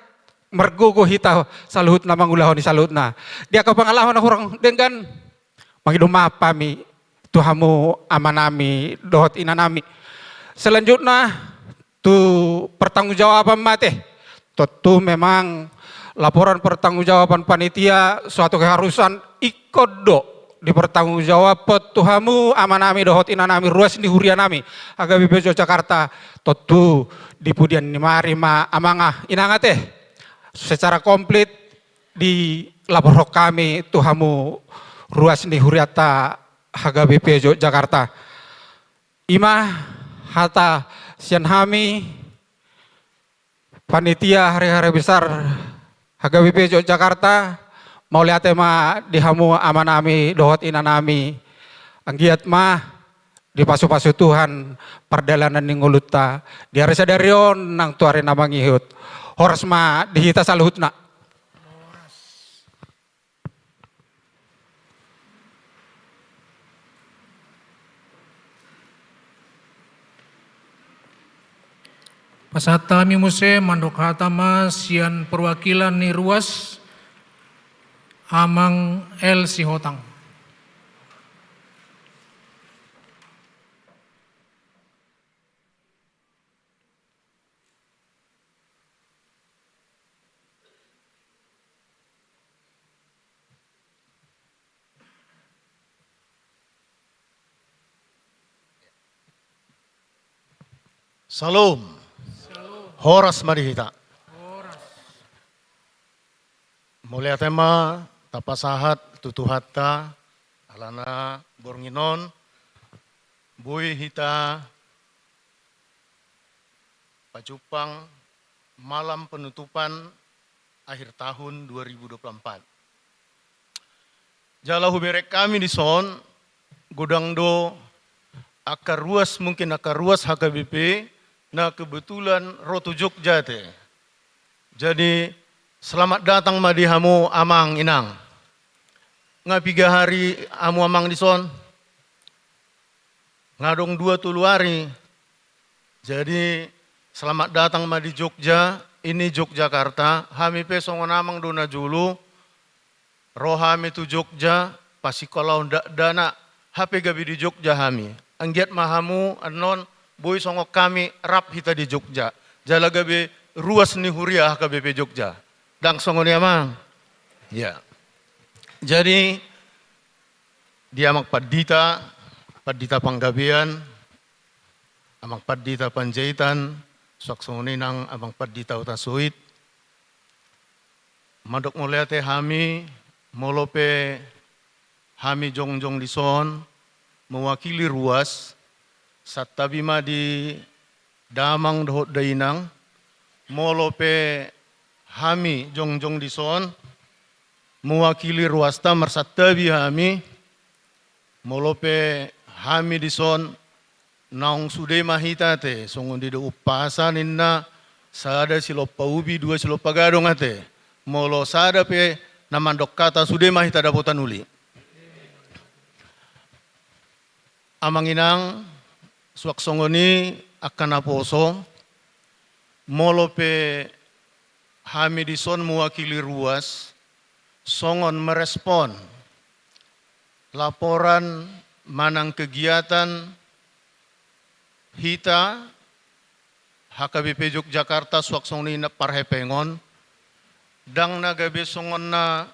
margogo hita saluhutna mangulahon i saluhutna. Di angka pangalaho na hurang denggan, mangido maaf hami tu hamu amanami dohot inanami. Selanjutna tu pertanggungjawaban ma ate. Tontu memang laporan pertanggungjawaban panitia suatu keharusan, ingkon do dipertanggungjawabhon tu hamu amanami dohot inanami ruas ni hurianami H K B P Yogyakarta. Tontu di pudian ni ari ma amang, ah, inang ate, secara komplit dilaporhon hami tu hamu ruas ni hurianta H K B P Yogyakarta. I ma hata sian hami panitia hari-hari besar H K B P Yogyakarta. Mauliate ma di hamu amanami dohot inanami. Anggiat ma dipasu-pasu Tuhan pardalanan ni ngolunta di ari sadari on nang tu ari na mangihut. Horas ma di hita saluhutna. Pasahat hami muse mandok hata ma sian perwakilan ni ruas, Amang L Sihotang. Syalom. Horas ma di hita. Mauliate ma tapasahat tu Tuhanta, alana borngin on boi hita pajumpang malam penutupan akhir tahun dua ribu dua puluh empat. Jala hubereng hami dison, godang do angka ruas, mungkin angka ruas H K B P na kebetulan ro tu Jogja te. Jadi, selamat datang ma di hamu amang inang. Nga piga ari hamu amang dison? Nga dong dua tolu ari. Jadi, selamat datang ma di Jogja, ini Yogyakarta. Hami pe songon amang do na jolo, ro hami tu Jogja, pasingkolahon dakdanak, hape gabe di Jogja hami. Anggiat ma hamu annon, boi songon hami rap hita di Jogja. Jala gabe ruas ni huria H K B P Jogja. Ndang songon i amang? Ya. Jadi, di amang pandita, pandita Panggabean, amang pandita Panjaitan, suang songon i nang amang pandita Hutasoit. Mandok mauliate hami, molo pe hami jongjong dison, mewakili ruas, santabi ma di damang dohot dainang, molo pe hami jongjong dison, mewakili ruasta marsantabi hami, molo pe hami dison naung sude ma hita te, songon di do umpasa ninna, sada silompa ubi, dua silompa gadong ate. Molo sada pe na mandok hata sude ma hita dapotan uli. Amang inang, suang songon i angka naposo, molo pe hami dison mewakili ruas, songon merespon laporan manang kegiatan hita H K B P Yogyakarta suang songon i na parhepengon, ndang na gabe songon na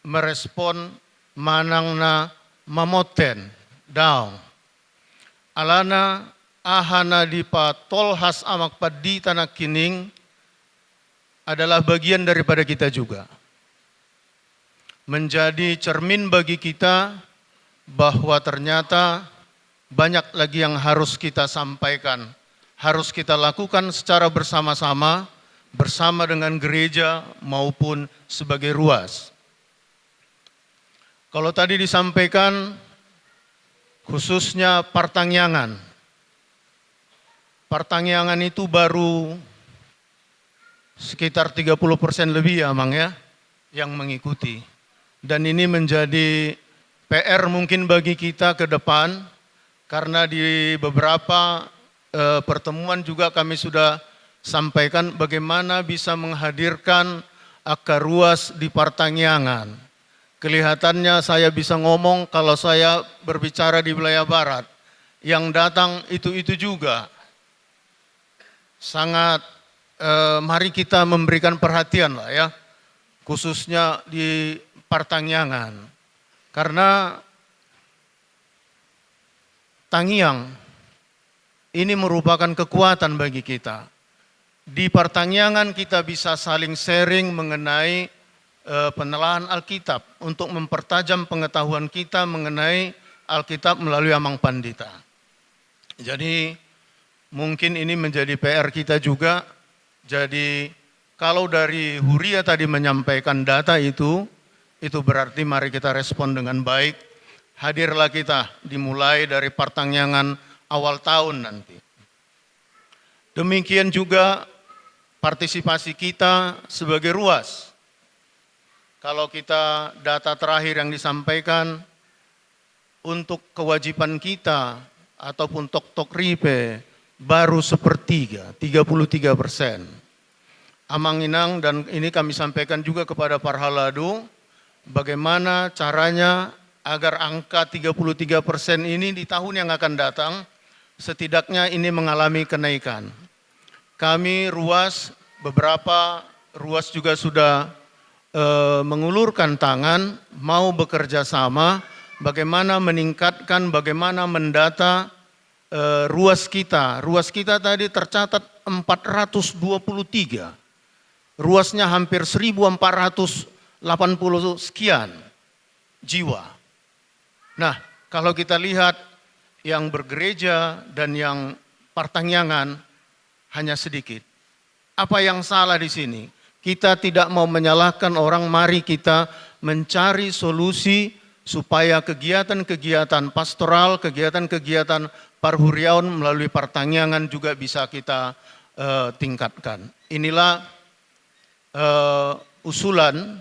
merespon manang na mamonten, daong. Alana aha na dipatolhas amang pandita nangkining adalah bagian daripada kita juga. Menjadi cermin bagi kita bahwa ternyata banyak lagi yang harus kita sampaikan, harus kita lakukan secara bersama-sama, bersama dengan gereja maupun sebagai ruas. Kalau tadi disampaikan, khususnya partangiangan. Partangiangan itu baru sekitar tiga puluh persen lebih ya, Mang, ya, yang mengikuti. Dan ini menjadi P R mungkin bagi kita ke depan, karena di beberapa, eh, pertemuan juga kami sudah sampaikan bagaimana bisa menghadirkan angka ruas di partangiangan. Kelihatannya saya bisa ngomong kalau saya berbicara di wilayah barat. Yang datang itu-itu juga. Sangat, eh, mari kita memberikan perhatian lah ya, khususnya di partangiangan. Karena tangiang ini merupakan kekuatan bagi kita. Di partangiangan kita bisa saling sharing mengenai, eh, penelaahan Alkitab untuk mempertajam pengetahuan kita mengenai Alkitab melalui amang pandita. Jadi, mungkin ini menjadi P R kita juga. Jadi, kalau dari huria tadi menyampaikan data itu, itu berarti mari kita respon dengan baik. Hadirlah kita dimulai dari partangiangan awal tahun nanti. Demikian juga partisipasi kita sebagai ruas. Kalau kita data terakhir yang disampaikan, untuk kewajiban kita ataupun toktok ripe baru sepertiga, tiga puluh tiga persen. Amang inang, dan ini kami sampaikan juga kepada parhalado, bagaimana caranya agar angka tiga puluh tiga persen ini di tahun yang akan datang, setidaknya ini mengalami kenaikan. Kami ruas, beberapa ruas juga sudah, eh, mengulurkan tangan, mau bekerja sama, bagaimana meningkatkan, bagaimana mendata, eh, ruas kita. Ruas kita tadi tercatat empat ratus dua puluh tiga. Ruasnya hampir seribu empat ratus delapan puluh sekian jiwa. Nah, kalau kita lihat yang bergereja dan yang partangiangan hanya sedikit. Apa yang salah di sini? Kita tidak mau menyalahkan orang, mari kita mencari solusi supaya kegiatan-kegiatan pastoral, kegiatan-kegiatan parhuriaon melalui partangiangan juga bisa kita eh, tingkatkan. Inilah eh, usulan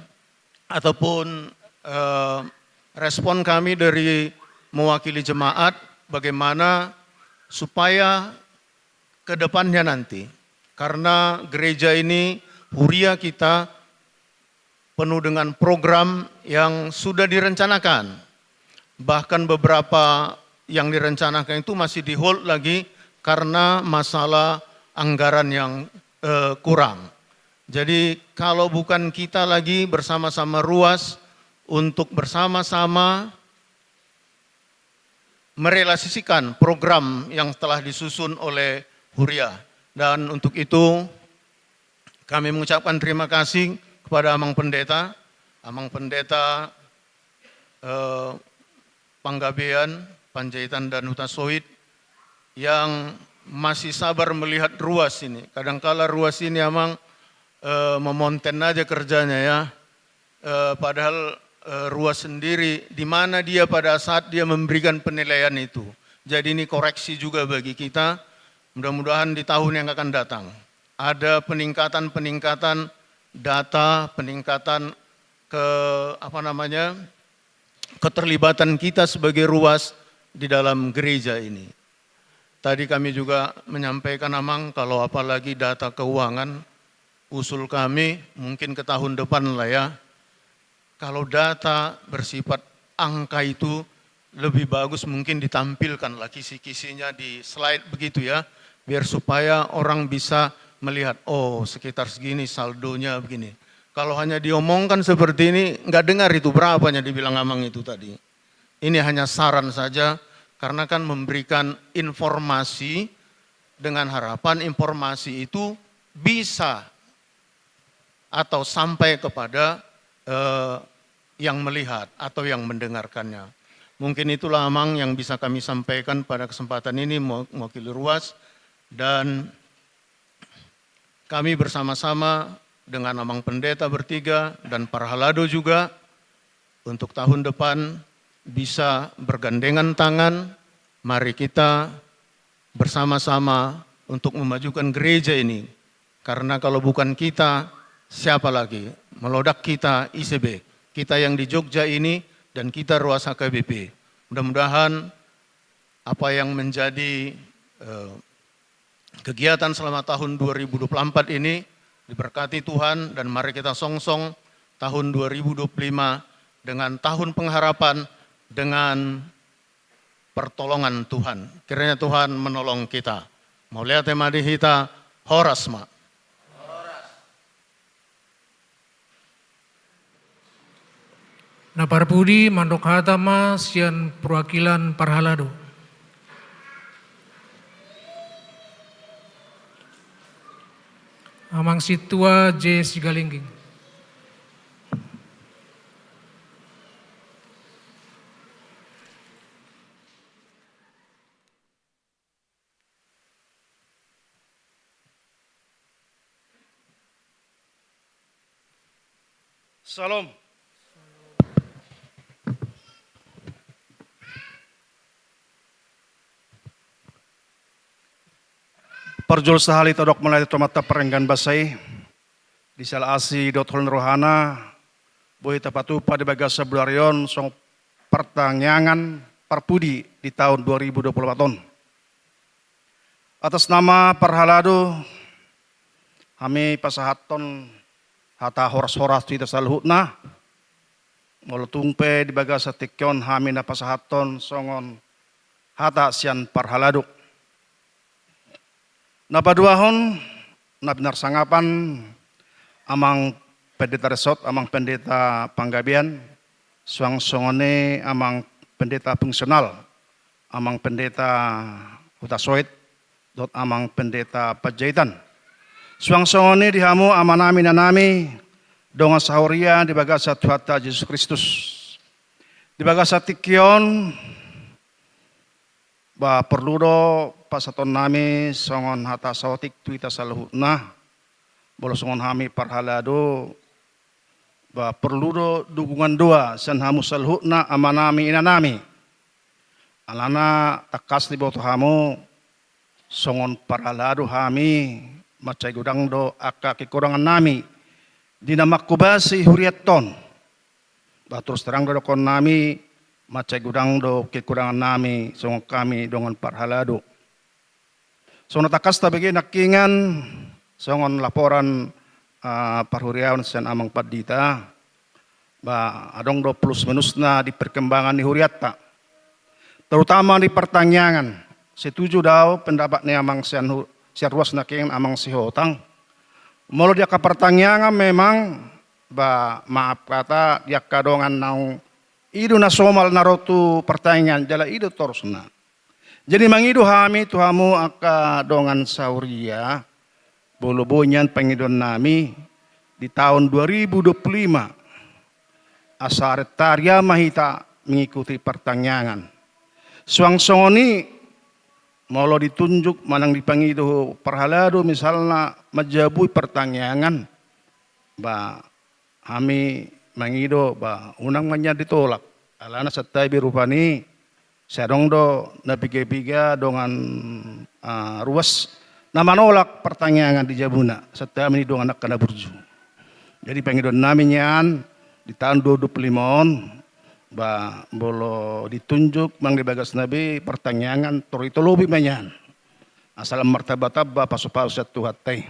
ataupun eh, respon kami dari mewakili jemaat, bagaimana supaya ke depannya nanti, karena gereja ini, huria kita, penuh dengan program yang sudah direncanakan. Bahkan beberapa yang direncanakan itu masih di-hold lagi karena masalah anggaran yang eh, kurang. Jadi, kalau bukan kita lagi bersama-sama RUAS untuk bersama-sama merealisasikan program yang telah disusun oleh huria. Dan untuk itu, kami mengucapkan terima kasih kepada Amang Pendeta, Amang Pendeta eh, Panggabean, Panjaitan, dan Hutasoit yang masih sabar melihat RUAS ini. Kadangkala RUAS ini, Amang, eh, memonten aja kerjanya, ya. Eh, padahal eh, RUAS sendiri, di mana dia pada saat dia memberikan penilaian itu. Jadi, ini koreksi juga bagi kita. Mudah-mudahan di tahun yang akan datang ada peningkatan-peningkatan data, peningkatan ke apa namanya, keterlibatan kita sebagai RUAS di dalam gereja ini. Tadi kami juga menyampaikan, Amang, kalau apalagi data keuangan, usul kami mungkin ke tahun depan lah, ya. Kalau data bersifat angka itu, lebih bagus mungkin ditampilkan lah kisi-kisinya di slide begitu, ya, biar supaya orang bisa melihat, "Oh, sekitar segini saldonya, begini." Kalau hanya diomongkan seperti ini, nggak dengar itu berapanya dibilang Amang itu tadi. Ini hanya saran saja, karena kan memberikan informasi dengan harapan informasi itu bisa atau sampai kepada eh, yang melihat atau yang mendengarkannya. Mungkin itulah, Amang, yang bisa kami sampaikan pada kesempatan ini, mew- mewakili RUAS, dan kami bersama-sama dengan Amang Pendeta bertiga dan Parhalado juga, untuk tahun depan bisa bergandengan tangan. Mari kita bersama-sama untuk memajukan gereja ini. Karena kalau bukan kita, siapa lagi? Molo dang hita, ise be? Kita yang di Jogja ini dan kita RUAS H K B P. Mudah-mudahan apa yang menjadi eh, kegiatan selama tahun dua ribu dua puluh empat ini diberkati Tuhan, dan mari kita songsong tahun dua ribu dua puluh lima dengan tahun pengharapan, dengan pertolongan Tuhan. Kiranya Tuhan menolong kita. Mauliate ma di hita, horas ma. Na parpudi mandok hata ma sian perwakilan parhalado. Amang Sintua J Sigalingging. Syalom. Parjolo sahali tadok mauliate tu Amanta pardenggan basa i, di siala asi dohot holong ni rohana, boi tapatupa di bagasan bodari on songon partangiangan parpudi di taon dua ribu dua puluh empat on. Atas nama parhalado, hami pasahathon hata horas-horas tu hita saluhutna. Molo tung pe di bagasan tingki on hami na pasahathon songon hata sian parhalado. Na paduahon, na pinarsangapan Amang Pendeta Resort, Amang Pendeta Panggabean, suang songon i Amang Pendeta Fungsional, Amang Pendeta Hutasoit, dohot Amang Pendeta Panjaitan. Suang songon i di hamu amanami, inanami, dongan sahuria di bagasan Tuhanta Jesus Kristus. Di bagasan tingki on, ba, porlu do pasahatonnami songon hata saotik tu hita saluhutna. Molo songon hami parhalado, ba porlu do dukungan doa sian hamu saluhutna amanami inanami. Alana tangkas diboto hamu songon parhalado hami, mansai godang do angka kekurangannami di na manghobasi hurianta on. Ba torus terang do dohonon nami, mansai godang do kekurangannami songon hami dongan parhalado. Songon na tangkas tabege nangkiningan, songon laporan, ah, parhuriaon sian amang pandita, ba adong do plus minusna di perkembangan ni hurianta. Terutama di partangiangan, setuju do au pendapat ni amang sian hu-, sian ruas nangkiningan, amang Sihotang. Molo di angka partangiangan memang, ba maaf hata, di angka dongan naung i do na somal na ro tu partangiangan, jala i do torusna. Jadi mangido hami tu hamu angka dongan sahuria, molo boi nian pangidoannami, di taon dua ribu dua puluh lima, asa rentari ma hita mengikuti partangiangan. Suang songon i, molo ditunjuk manang dipangido parhalado misalna manjabui partangiangan, ba hami mangido, ba unang ma nian ditolak. Alana santabi rupani, sai adong do na piga-piga dongan, ah, ruas na manolak partangiangan di jabuna, santabi ni dongan angka na burju. Jadi pangidoannami nian, di taon dua ribu dua puluh lima on, ba molo ditunjuk manang di bagasna be partangiangan, tor ditolopi ma nian. Asa lam martamba-tamba pasu-pasu sian Tuhanta i.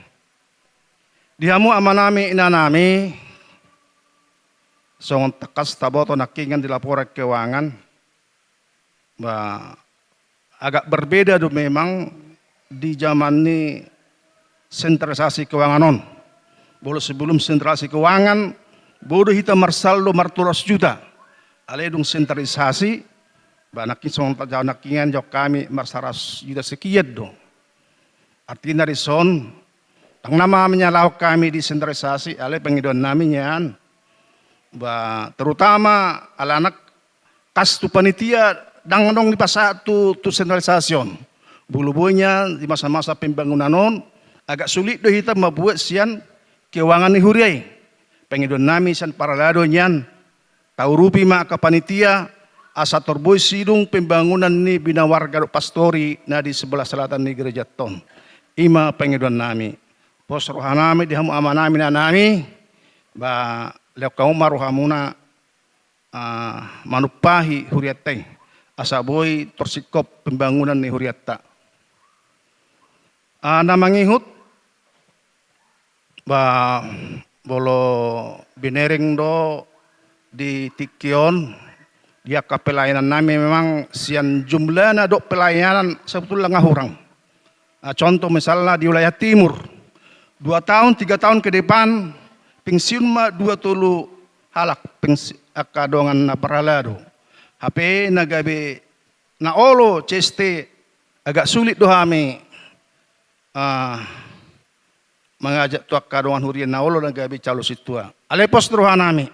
Di hamu amanami inanami, songon tangkas taboto nangkiningan di laporan keuangan, ba agak berbeda do memang di zaman ni sentralisasi keuangan on. Molo sebelum sentralisasi keuangan, boi do hita marsaldo martolu ratus juta. Alai dung sentralisasi, ba nangkin songon tajaha nangkiningan jo hami marsaratus juta sekian do. Artina dison, ndang na ma menyalahkan hami di sentralisasi, alai pangidoannami nian, ba terutama alana kas tu panitia ndang adong dipasahat tu, tu sentralisasi on. Molo boi nian di masa-masa pembangunan on, agak sulit do hita mambuat sian keuangan ni huria i. Pangidoannami sian parhalado nian, taurupi ma angka panitia, asa tor boi sidung pembangunan ni bina warga dohot pastori na di sebelah selatan ni gerejanta on. I ma pangidoannami. Pos rohanami di hamu amanami inanami, ba lehon hamu ma rohamuna, ah, manumpahi hurianta i, asa boi tor singkop pembangunan ni hurianta. Ah, na mangihut, ba molo binereng do di tingki on, di angka pelayanannami memang sian jumlahna dohot pelayanan sebetulna nga hurang. Ah, contoh misalna di wilayah timur, dua tahun, tiga tahun ke depan, pensiun ma dua tolu halak pengsi-, angka dongan na parhalado. Hape na gabe na olo C S T, agak sulit do hami, ah, mangajak tu angka dongan huria na olo na gabe calon sintua. Alai pos do rohanami.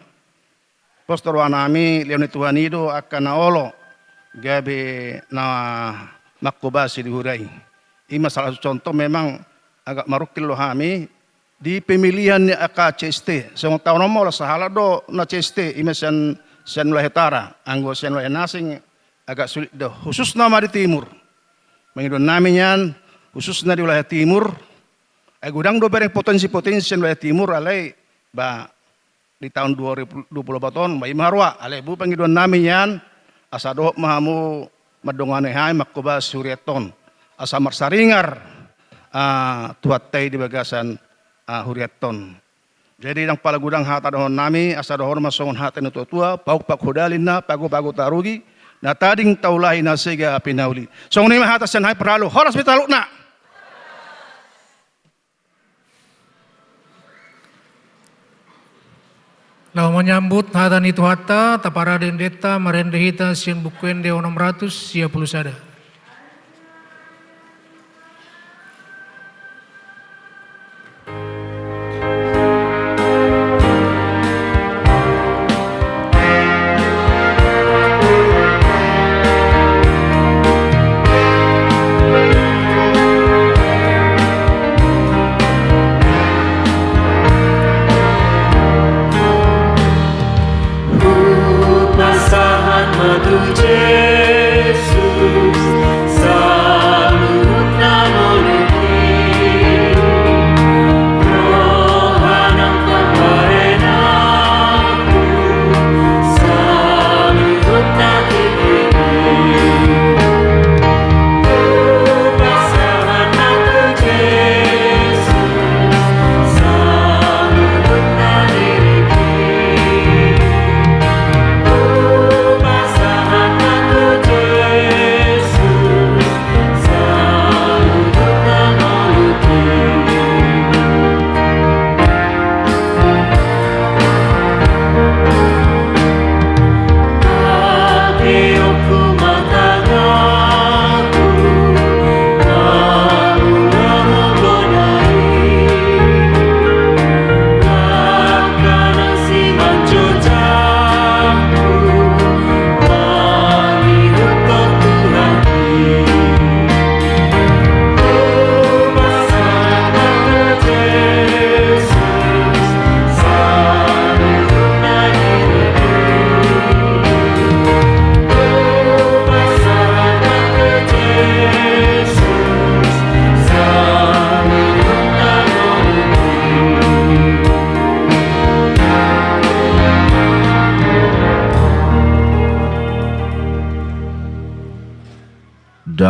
Pos do rohanami, lehon ni Tuhan i do angka na olo gabe na manghobasi di huria i. I ma salah satu contoh memang agak marungkil do hami di pemilihan ni angka C S T. Songon taon on ma olo sahalak do na C S T, i ma sian, sian wilayah utara, anggo sian wilayah na asing agak sulit do, khususna ma di timur. Pangidoannami nian, khususna di wilayah timur, ai godang do bereng potensi-potensi sian wilayah timur, alai ba di taon dua ribu dua puluh opat on, ba i ma haroa, alai boi pangidoannami nian, asa dohot ma hamu mandongani hami manghobasi hurianta on, asa marsaringar, ah, Tuhanta i di bagasan, ah, hurianta on. Jadi ndang pala godang hata dohononnami, asa dohonon ma songon hata ni natua-tua, pauk-pauk ho da ninna, pago-pago tarugi, na tading taulahi na sega pinauli. Songon i ma hata sian hami parhalado, horas ma di saluhutna. Laho manyambut hata ni Tuhanta, taparade endenta, marende hita sian Buku Ende onom ratus sia pulu sada.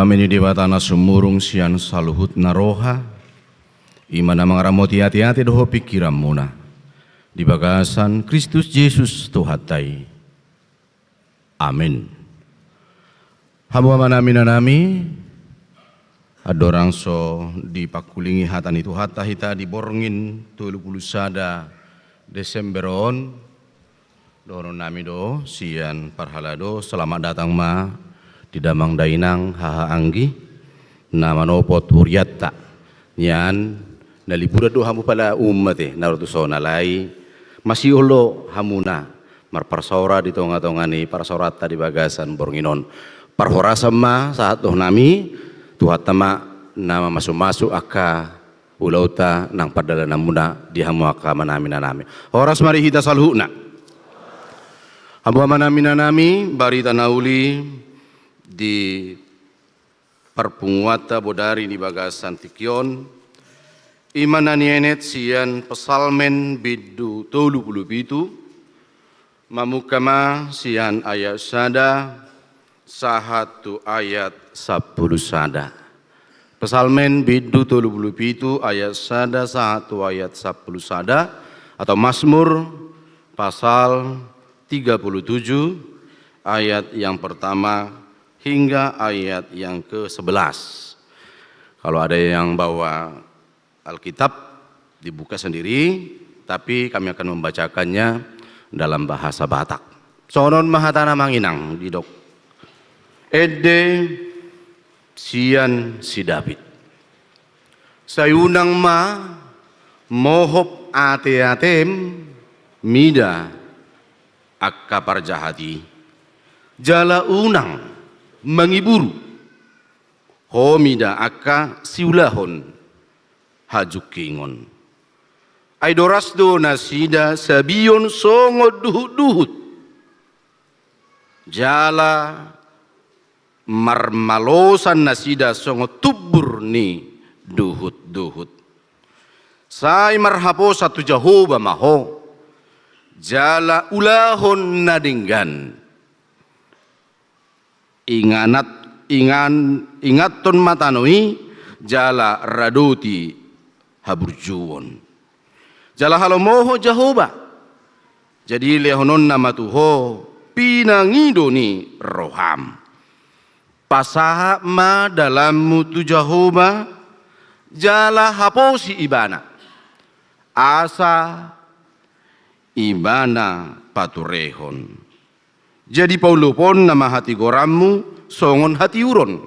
Dame ni Debata na sumurung sian saluhutna roha, i ma na mangaramoti ateate dohot pingkiranmuna di bagasan Kristus Jesus Tuhanta i. Amin. Hamu amanami inanami, andorang so dipangkulingi hata ni Tuhanta hita di borngin tolu pulu sada Desember on, dohononnami do sian parhalado, selamat datang ma di damang dainang, haha anggi na manopot hurianta. Nian na liburan do hamu pala umat i, na ro tu son, alai masihol do hamuna marparsaora di tongatonga ni parsaoranta di bagasan borngin on. Parhorasan ma sahat dohononnami, Tuhanta ma na mamasumasu angka ulaonta nang pardalananmuna di hamu angka amanami inanami. Horas ma di hita saluhutna. Hamu amanami inanami, barita na uli di parpunguanta bodari di bagasan tingki on, i ma na nienet sian Psalmen bindu tolu pulu pitu, mamungka ma sian ayat sada sahat tu ayat sampulu sada. Psalmen bindu tolu pulu pitu ayat sada sahat tu ayat sampulu sada, atau Mazmur pasal tiga puluh tujuh ayat yang pertama hingga ayat yang kesebelas. Kalau ada yang bawa Alkitab, dibuka sendiri, tapi kami akan membacakannya dalam bahasa Batak. Songon on ma hatana, Amang Inang, didok ende sian si David: Sai unang ma mohop ateatem mida angka parjahat i, jala unang mangiburu ho mida angka siulahon hajungkingon. Ai doras do nasida sabion songon duhutduhut, jala marmalosan nasida songon tumbur ni duhutduhut. Sai marhaposan tu Jahowa ma ho, jala ulahon na denggan. Inganat, ingan, ingathon ma tano i, jala radoti haburjuon. Jala halomohon Jahowa, jadi lehononna ma tu ho pinangido ni roham. Pasahat ma dalanmu tu Jahowa, jala haposi Ibana, asa Ibana paturehon. Jadi pauluponna ma hatigoranmu songon hatiuron,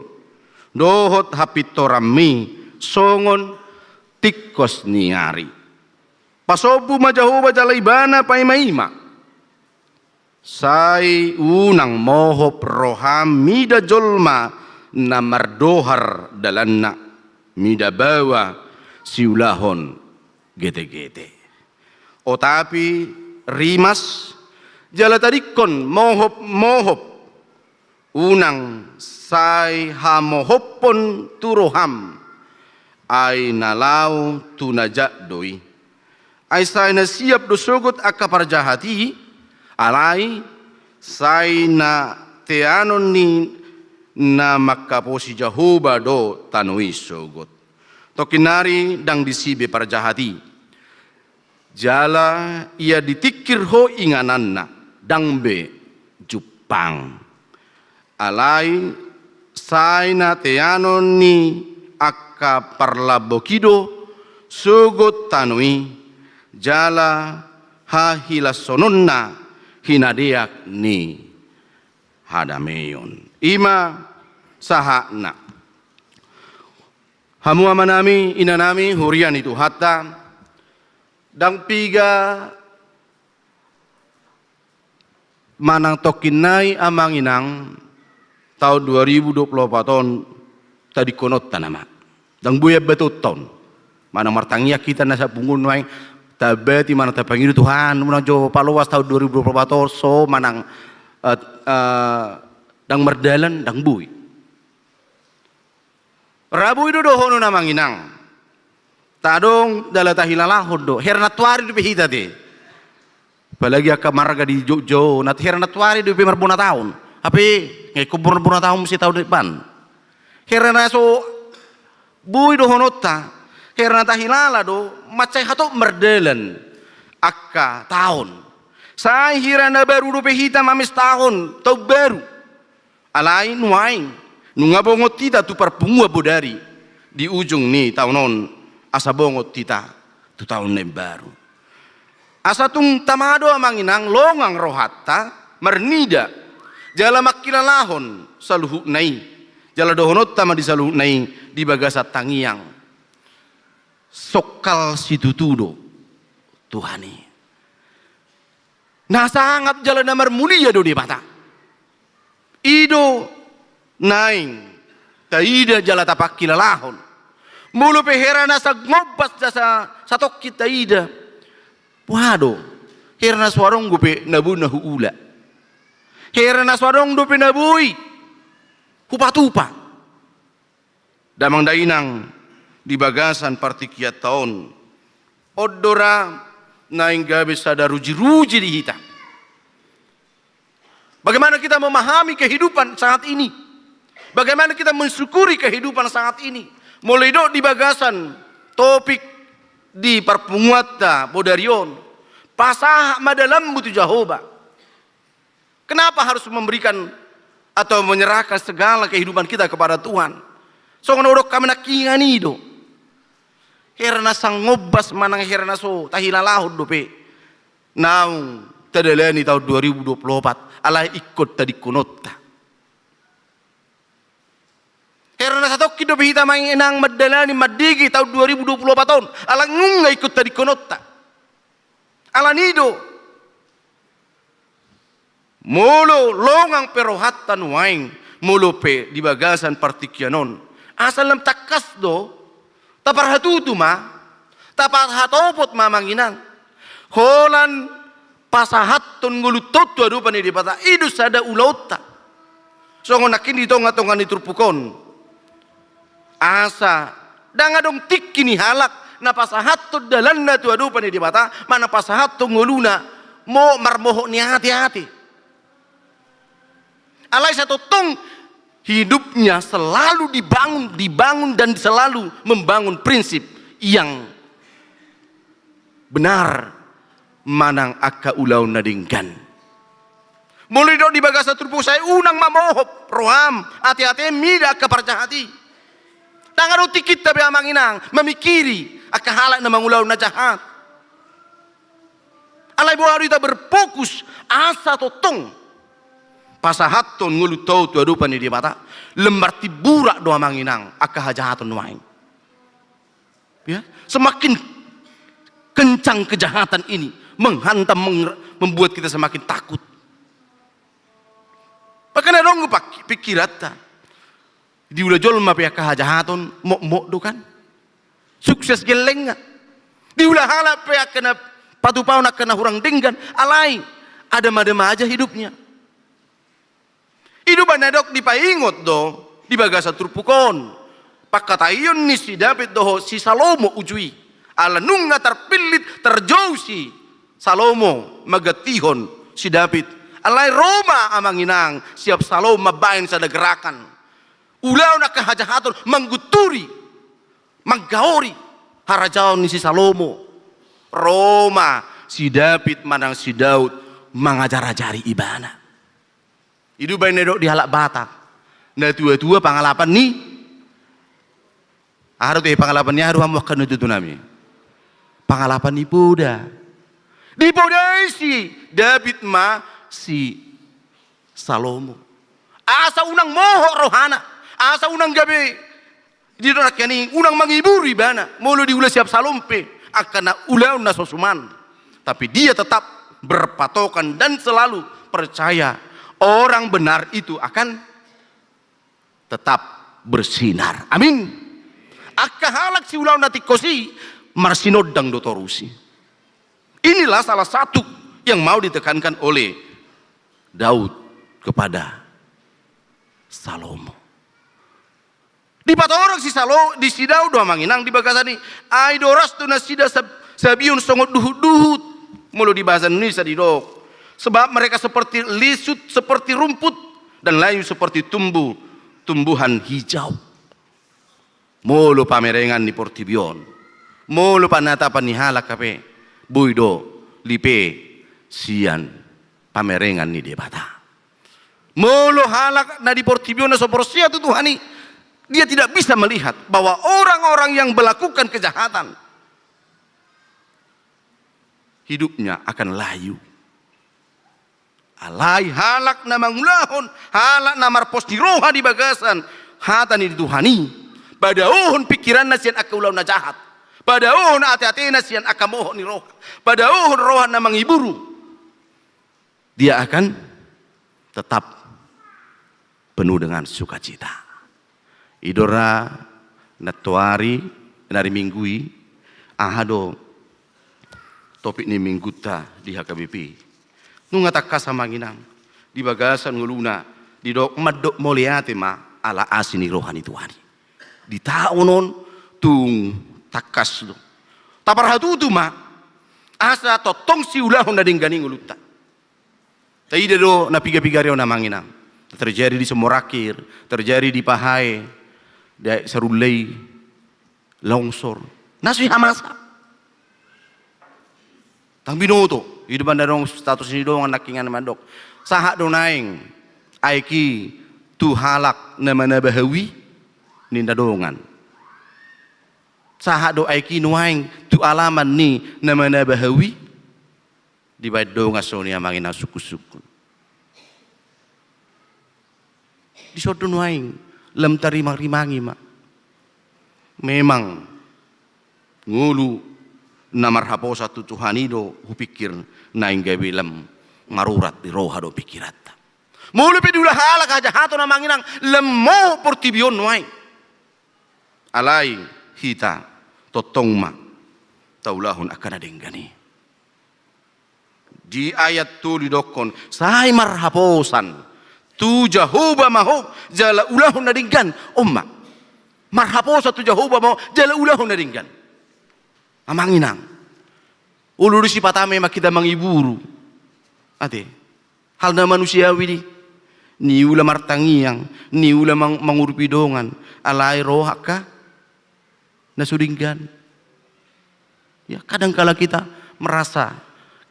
dohot hapintoranmi songon tingkos ni ari. Pasombu ma Jahowa jala Ibana paimaima. Sai unang mohop roham mida jolma na mardohar dalanna, mida baoa siulahon getegete. Oto, rimas jala tadingkon mohopmohop, unang sai hamohophon tu roham, ai na laho tu na jat do i. Ai sai na siap do sogot angka parjahat i, alai sai na teanon ni na mangkaposi Jahowa do tano i sogot. Tongkin nari ndang disi be parjahat i, jala ia ditingkir ho ingananna, ndang be jumpang. Alai sai na teanon ni angka parlambok i do sogot tano i, jala hahilashononna hinadeak ni hadameion. I ma sahatna. Hamu amanami, inanami, huria ni Tuhanta, ndang piga manang tongkin nai, Amang Inang, taon dua ribu dua pulu opat on tadingkononta nama. Ndang boi ambatonta on. Manang martangiang hita na sahat punguan nuaeng, tambati manang tapangido, Tuhan, unang jo paloas taon dua ribu dua pulu opat on, so manang, eh, eh, ndang mardalan, ndang boi. Ra boi do dohonon, Amang Inang. Tadong jala tahilalahon do. Hera nantuari dope hita te. Apalagi angka marga di Jogja on, hera nantuari dope marbona taon. Hape nga ingkon marbona taon muse taon depan. Hira na so boi dohononta, hira na tahilala do mansai hatop mardalan angka taon. Sai hira na baru dope hita mamestahon taon baru. Alai nuaeng nunga bongot hita tu parpunguan bodari di ujung ni taon on, asa bongot hita tu taon na imbaru. Asa tung tama do amang inang longang rohanta marnida jala mangkilalahon saluhutna i. Jala dohononta ma di saluhutna i di bagasan tangiang: Songkal situtu do Tuhan i. Na sangap jala na marmulia do Debata. I do naeng taida jala tapangkilalahon. Molo pe hira na sangombas jasa satongkin taida, boha do? Hira na so adong dope na boi na huula. Hira na so adong dope na boi hupatupa. Damang dainang, di bagasan partingkianta on, on do ra naeng gabe sada rujiruji di hita. Bagaimana kita memahami kehidupan saat ini? Bagaimana kita mensyukuri kehidupan saat ini? Molo didok di bagasan topik di parpunguanta bodari on, pasahat ma dalanmu tu Jahowa. Kenapa harus memberikan atau menyerahkan segala kehidupan kita kepada Tuhan? Songon na hudok hami nangkiningan i do. Hira na sangombas manang hira na so tahilalahon dope naung tadalani taon dua ribu dua puluh opat, alai ingkon tadingkononta. Hira na satongkin dope hita amang inang mandalani, mandege taon dua ribu dua puluh opat on, alai nunga ingkon tadingkononta. Alani i do, molo longang pe rohanta nuaeng, molo pe di bagasan partingkian on, asa lam tangkas do, taparhatutu ma, taparhatopot ma amang inang. Holan pasahathon ngolunta on tu adopan ni Debata, i do sada ulaonta. Songon nangkin di tongatonga ni turpuk on, asa ndang adong tingki ni halak na pasahathon dalanna tu adopan ni Debata, manang pasahathon ngoluna mo-, marmohot ni ateate. Alai satongtong hidupnya selalu dibangun, dibangun dan selalu membangun prinsip yang benar manang angka ulaon na denggan. Molo didok di bagasan turpuk, sai unang ma mohop roham, ateatem mida angka parjahat i. Ndang adong tingkinta be amang inang mamingkiri angka halak na mangulahon na jahat. Alai boha do hita berfokus asa tongtong pasahathon ngolunta on tu adopan ni Debata? Lam martimburak do amang inang angka hajahaton nuaeng. Ya, semakin kencang kejahatan ini menghantam, meng-, membuat kita semakin takut. Bahkan adong pak-, pikiranta. Diula jolma pe angka hajahaton, mokmok do kan. Sukses gellengna. Diula halak pe angka na patupahon angka na hurang denggan, alai adem-adem aja hidupnya. I do umbahen na didok, dipaingot do di bagasan turpuk on pangkataion ni si Daud dohot si Salomo uju i. Ala nunga tarpillit, tarjou si Salomo manggantihon si Daud. Alai ro ma amang inang si Absalom mambahen sada gerakan. Ulaon angka hajahaton, manggunturi, manggaori harajaon ni si Salomo. Ro ma si Daud manang si Daud mangajar-ajari ibana. I do umbahen na didok di halak Batak, na tua-tua pangalapan ni, aha do tu, pangalapan ni aha do hamu angka na tutu nami? Pangalapan ni poda. Dipodai si Daud ma si Salomo. Asa unang mohop rohana, asa unang gabe, didok nangkin i, unang manghibur ibana molo diula si Absalom pe angka na ulaon na so suman. Tapi dia tetap berpatokan dan selalu percaya orang benar itu akan tetap bersinar. Amin. Angka halak siulaon na tingkos i marsinondang do torus i. Inilah salah satu yang mau ditekankan oleh Daud kepada Salomo. Dipatorang si Salo-, di si Daud do amang inang di bagasan i, ai doras do nasida sab-, sabihon songon duhut-duhut. Molo di bahasa Indonesia didok, sebab mereka seperti lisut, seperti rumput, dan layu seperti tumbuh, tumbuhan hijau. Molo pamerengan ni portibi on, molo panatapan ni halak hape, boi do lipe sian pamerengan ni Debata. Molo halak na di portibi on na so porsea tu Tuhan i, dia tidak bisa melihat bahwa orang-orang yang melakukan kejahatan, hidupnya akan layu. Alai halak na mangulahon, halak na marpos ni roha di bagasan hata ni Tuhan i, padaohon pingkiranna sian angka ulaon na jahat, padaohon ateatena sian angka mohop ni roha, padaohon roha na mangiburu, dia akan tetap penuh dengan sukacita. I do ra nantoari, na ari Minggu i, aha do topik ni Minggunta di H K B P. Nunga tangkas, amang inang, di bagasan ngoluna didok mandok mauliate ma ala asi ni roha ni Tuhan i. Di taon on tung tangkas do. Taparhatutu ma asa tongtong siulahon na denggan i ngolunta. Taida do na piga-piga ari on, amang inang. Terjadi di Sumorangkir, terjadi di Pahae, di Sarulei, longsor. Na so i hamasa. Ndang binoto, i do banda adong status ni dongan nangkiningan mandok, sahat do naeng aek i tu halak na manaba hau i, ninna dongan. Sahat do aek i nuaeng tu alaman ni na manaba hau i. Dibaen dongan songon i, amang inang, sungkun-sungkun. Dison do nuaeng lam tarimang-rimangi ma. Memang ngolu na marhaposan tu Tuhan i do hupingkir naeng gabe lam marurat di roha dohot pingkiranta. Molo pe diula halak hajahaton, amang inang, lam mohop portibi on nuaeng, alai hita tongtong ma taulahon angka na denggan i. Di ayat tolu didokkon, sai marhaposan tu Jahowa ma ho jala ulahon na denggan. On ma. Marhaposan tu Jahowa ma ho jala ulahon na denggan. Amang inang, olo do sipata memang hita mangiburu, ate, hal na manusiawi do i. Niula martangiang, niula mang-, mangurupi dongan, alai ro angka na so denggan. Ya, kadang kala kita merasa,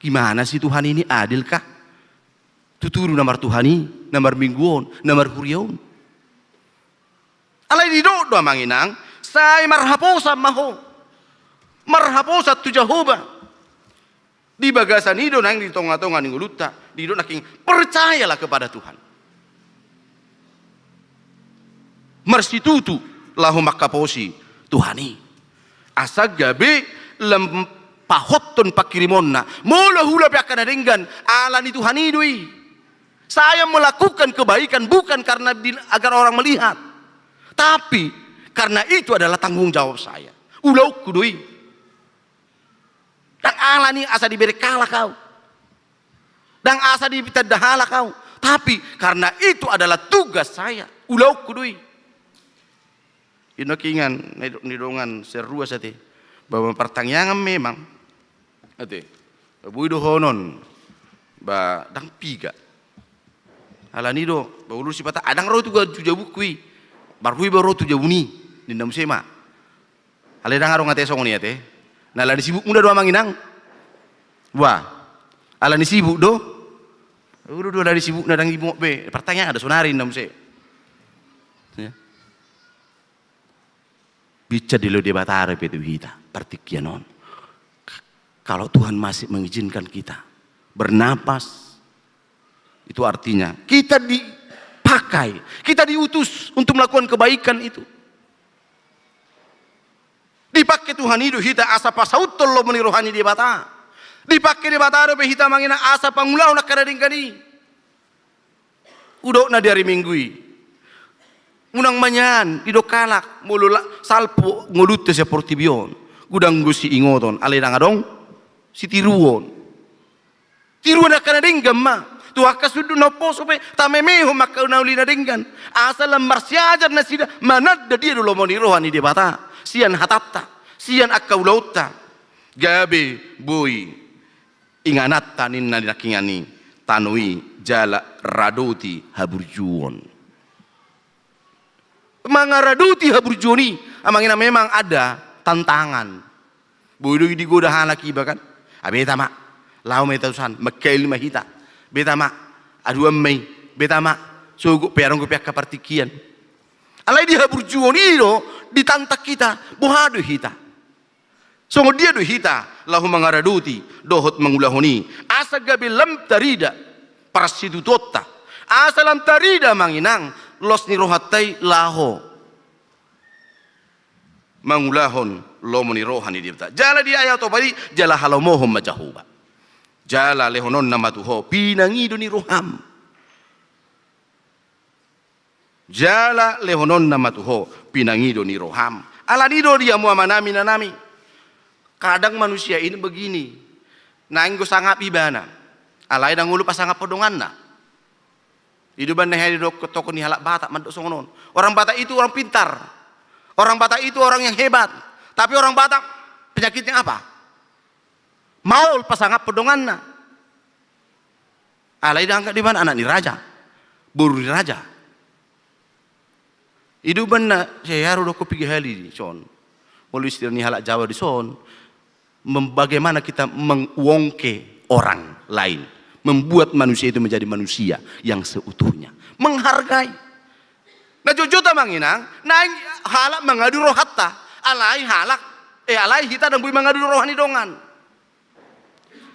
gimana sih Tuhan ini, adil kah? Tutu do na mar-Tuhan i, na marminggu on, na marhuria on. Alai didok do, amang inang, sai marhaposan ma ho. Marhaposan tu Jahowa. Di bagasan i do naeng di tonga-tonga ni ngolunta, didok nangkin, percayalah kepada Tuhan. Marsitutu laho manghaposi Tuhan i. Asa gabe lam pahothon panghirimonna. Molo huula pe angka na denggan, ala ni Tuhan i do i. Saya melakukan kebaikan bukan karena di-, agar orang melihat. Tapi karena itu adalah tanggung jawab saya. Ulaonku do i. Ndang ala ni asa dibereng halak au. Ndang asa ditanda halak au. Tapi karena itu adalah tugas saya. Ulaonku do i. I do nangkiningan, nidok ni dongan sian ruas, ate. Ba marpartangiangan memang, ate, ba boi dohonon, ba ndang piga. Ala ni do, ba olo do sipata, ndang ro tu ga-, tu jabungku i. Marhua iba ro tu jabuna i, ninna muse ma. Alai ndang adong, ate, songon i, ate. Na ala ni sibukmuna do, amang inang. Wah. Ala ni sibuk do. Olo do ala ni sibukna, ndang dibungok be. Partangiangan do sonari, ninna muse. Ya. Bicara di lo Debata dope tu hita partingkian on. Kalau Tuhan masih mengizinkan kita bernapas, itu artinya kita dipakai, kita diutus untuk melakukan kebaikan itu. Dipake Tuhan i do hita asa pasauthon lomo ni roha ni Debata. Dipake Debata dope hita, amang inang, asa pangulahon angka na denggan i. Hudok na di ari Minggu i. Unang mangan, didok halak, molo la-, salpu ngolunta sian portibi on. Godang do siingoton, alai ndang adong sitiruon. Tiruon angka na denggan ma. Tu angka sundut na umposo pe, tamemehon ma angka na uli na denggan. Asa lam marsiajar nasida, mananda dia do lomo ni roha ni Debata. Sian hatanta, sian angka ulaonta. Gabe boi ingananta ninna nangkiningan i, tano i jala radoti haburjuon. mangaradoti haburjuon i, amang inang, memang ada tantangan. Boi do i digoda halak iba kan. Ah, beta ma, laho ma hita tusan, mangkail ma hita. Beta ma, aduan ma i. Beta ma, sogot pe adong dope angka partingkian. Alai di haburjuon i do ditantang hita, boha do hita. Songon dia do hita laho mangaradoti dohot mangulahon i, asa gabe lam tarida parsitutuonta, asa lam tarida, amang inang, los ni rohanta i laho mangulahon lomo ni roha ni Debata. Jala di ayat opat i, jala halomohon ma Jahowa. Jala lehononna ma tu ho pinangido ni roham. Jala lehononna ma tu ho pinangido ni roham. Alani do di hamu amanami, inanami, kadang manusia ini begini, naeng do sangap ibana, alai ndang olo pasangaphon donganna. I do umbahen na hea didok toktoki ni halak Batak mandok songon on. Orang Batak itu orang pintar. Orang Batak itu orang yang hebat. Tapi orang Batak penyakitnya apa? Maol pasangaphon donganna. Alai ndang angka do ibana anak ni raja, boru ni raja. I do umbahen na sai haru dokkon piga hali dison. Molo istilah ni halak Jawa dison, mem-, bagaimana kita menguongke orang lain, membuat manusia itu menjadi manusia yang seutuhnya, menghargai. Na jotjot, amang inang, naeng halak mangadu rohanta, alai halak, eh, alai hita ndang boi mangadu roha ni dongan.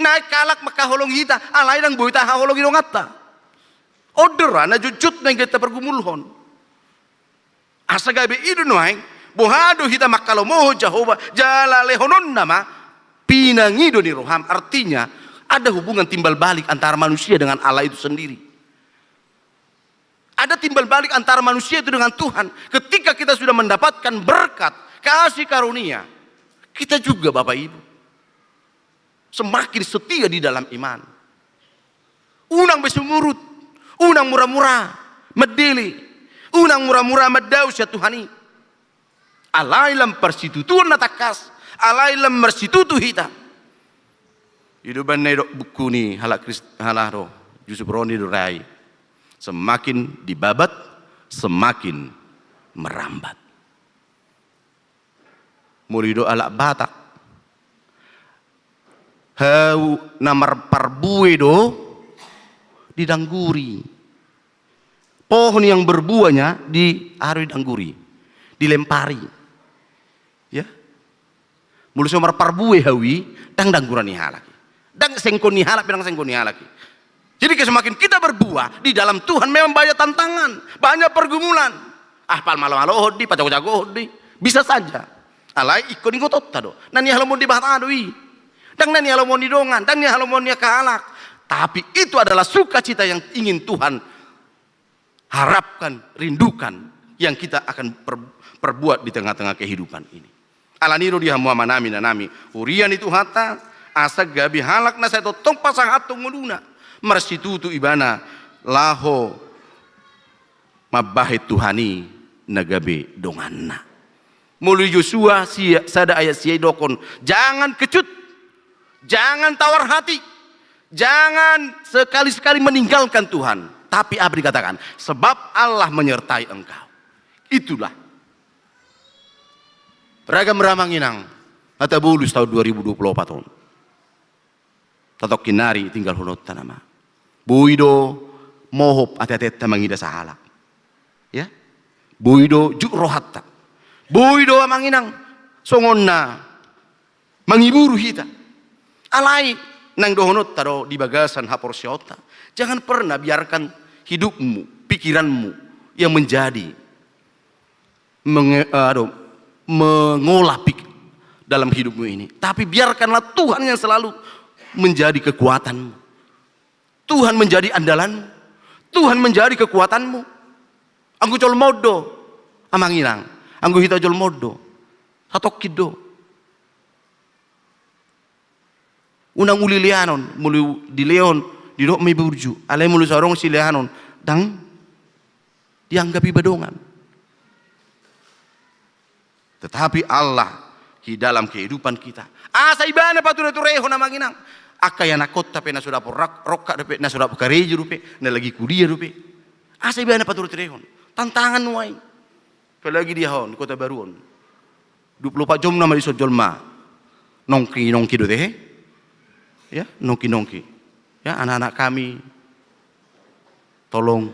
Naeng halak mangkaholongi hita, alai ndang boi tahaholongi donganta. On do ra na jotjot naeng gabe tapargumulhon. Asa gabe i do nuaeng, boha do hita mangkalomohon Jahowa, jala lehononna ma pinangido ni roham. Artinya, ada hubungan timbal balik antara manusia dengan Allah itu sendiri. Ada timbal balik antara manusia itu dengan Tuhan. Ketika kita sudah mendapatkan berkat, kasih karunia, kita juga, Bapak Ibu, semakin setia di dalam iman. Unang be sumurut, unang mura-mura mandele, unang mura-mura mandao sian Tuhan i. Alai lam parsitutuon na tangkas, alai lam marsitutu hita. I do umbahen na didok buku ni halak Krist-, halak do, Yusuf Roni do ra i. Semakin dibabat, semakin merambat. Molo didok halak Batak, hau na marparbue do didangguri. Pohon yang berbuahnya di, anu, didangguri, dilempari. Ya. Molo so marparbue hau i, ndang dangguran ni halak i. Ndang sengkon ni halak, ndang sengkon ni halak i. Jadi, semakin kita berbuah, di dalam Tuhan memang banyak tantangan, banyak pergumulan. Ah, pal malo-malohon do i, pajago-jagohon do i. Bisa saja. Alai ingkon ingotonta do, na nialomohon Debata do i. Ndang na nialomohon ni dongan, ndang na nialomohon ni angka halak. Tapi itu adalah sukacita yang ingin Tuhan harapkan, rindukan, yang kita akan per-, perbuat di tengah-tengah kehidupan ini. Alani do di hamu amanami, inanami, huria ni Tuhanta, asa gabe halak na sai tongtong pasahathon ngoluna, marsitutu ibana laho mambahen Tuhan i na gabe donganna. Molo di Josua sia-, sada ayat sia i didokkon, jangan kecut, jangan tawar hati, jangan sekali-sekali meninggalkan Tuhan. Tapi apa dikatakan? Sebab Allah menyertai engkau. Itulah. Ragam ra, amang inang, na tabolus taon dua ribu dua puluh opat on. Tatongkin nari tinggalhononta nama. Boi do mohop ate-atenta mangida sahalak. Ya? Boi do juk rohanta. Boi do, amang inang, songon na mangiburu hita. Alai naeng dohononta do di bagasan haporseaonta. Jangan pernah biarkan hidupmu, pikiranmu yang menjadi menge-, aduh, mengolah pik-, dalam hidupmu ini. Tapi biarkanlah Tuhan yang selalu menjadi kekuatanmu. Tuhan menjadi andalanmu. Tuhan menjadi kekuatanmu. Anggo jolma on do, amang inang. Anggo hita jolma on do, satongkin do. Unang uli leanon, molo dilehon, didok ma i burju. Alai molo so adong sileanon, ndang dianggap iba dongan. Tetapi Allah di dalam kehidupan kita, asa ibana pature-turehon, amang inang. Angka ianakhonta pe na so dapot rak-, rongkap dope, na so dapot karejo dope, na lagi kuliah dope. Asa ibana pature-turehon. Tantangan nuaeng. Apalagi di aha on, di Kota Baru on. Dua puluh empat jom nama dison jolma. Nongki-nongki do te, he? Ya, nongki-nongki. Ya, anak-anak kami, tolong,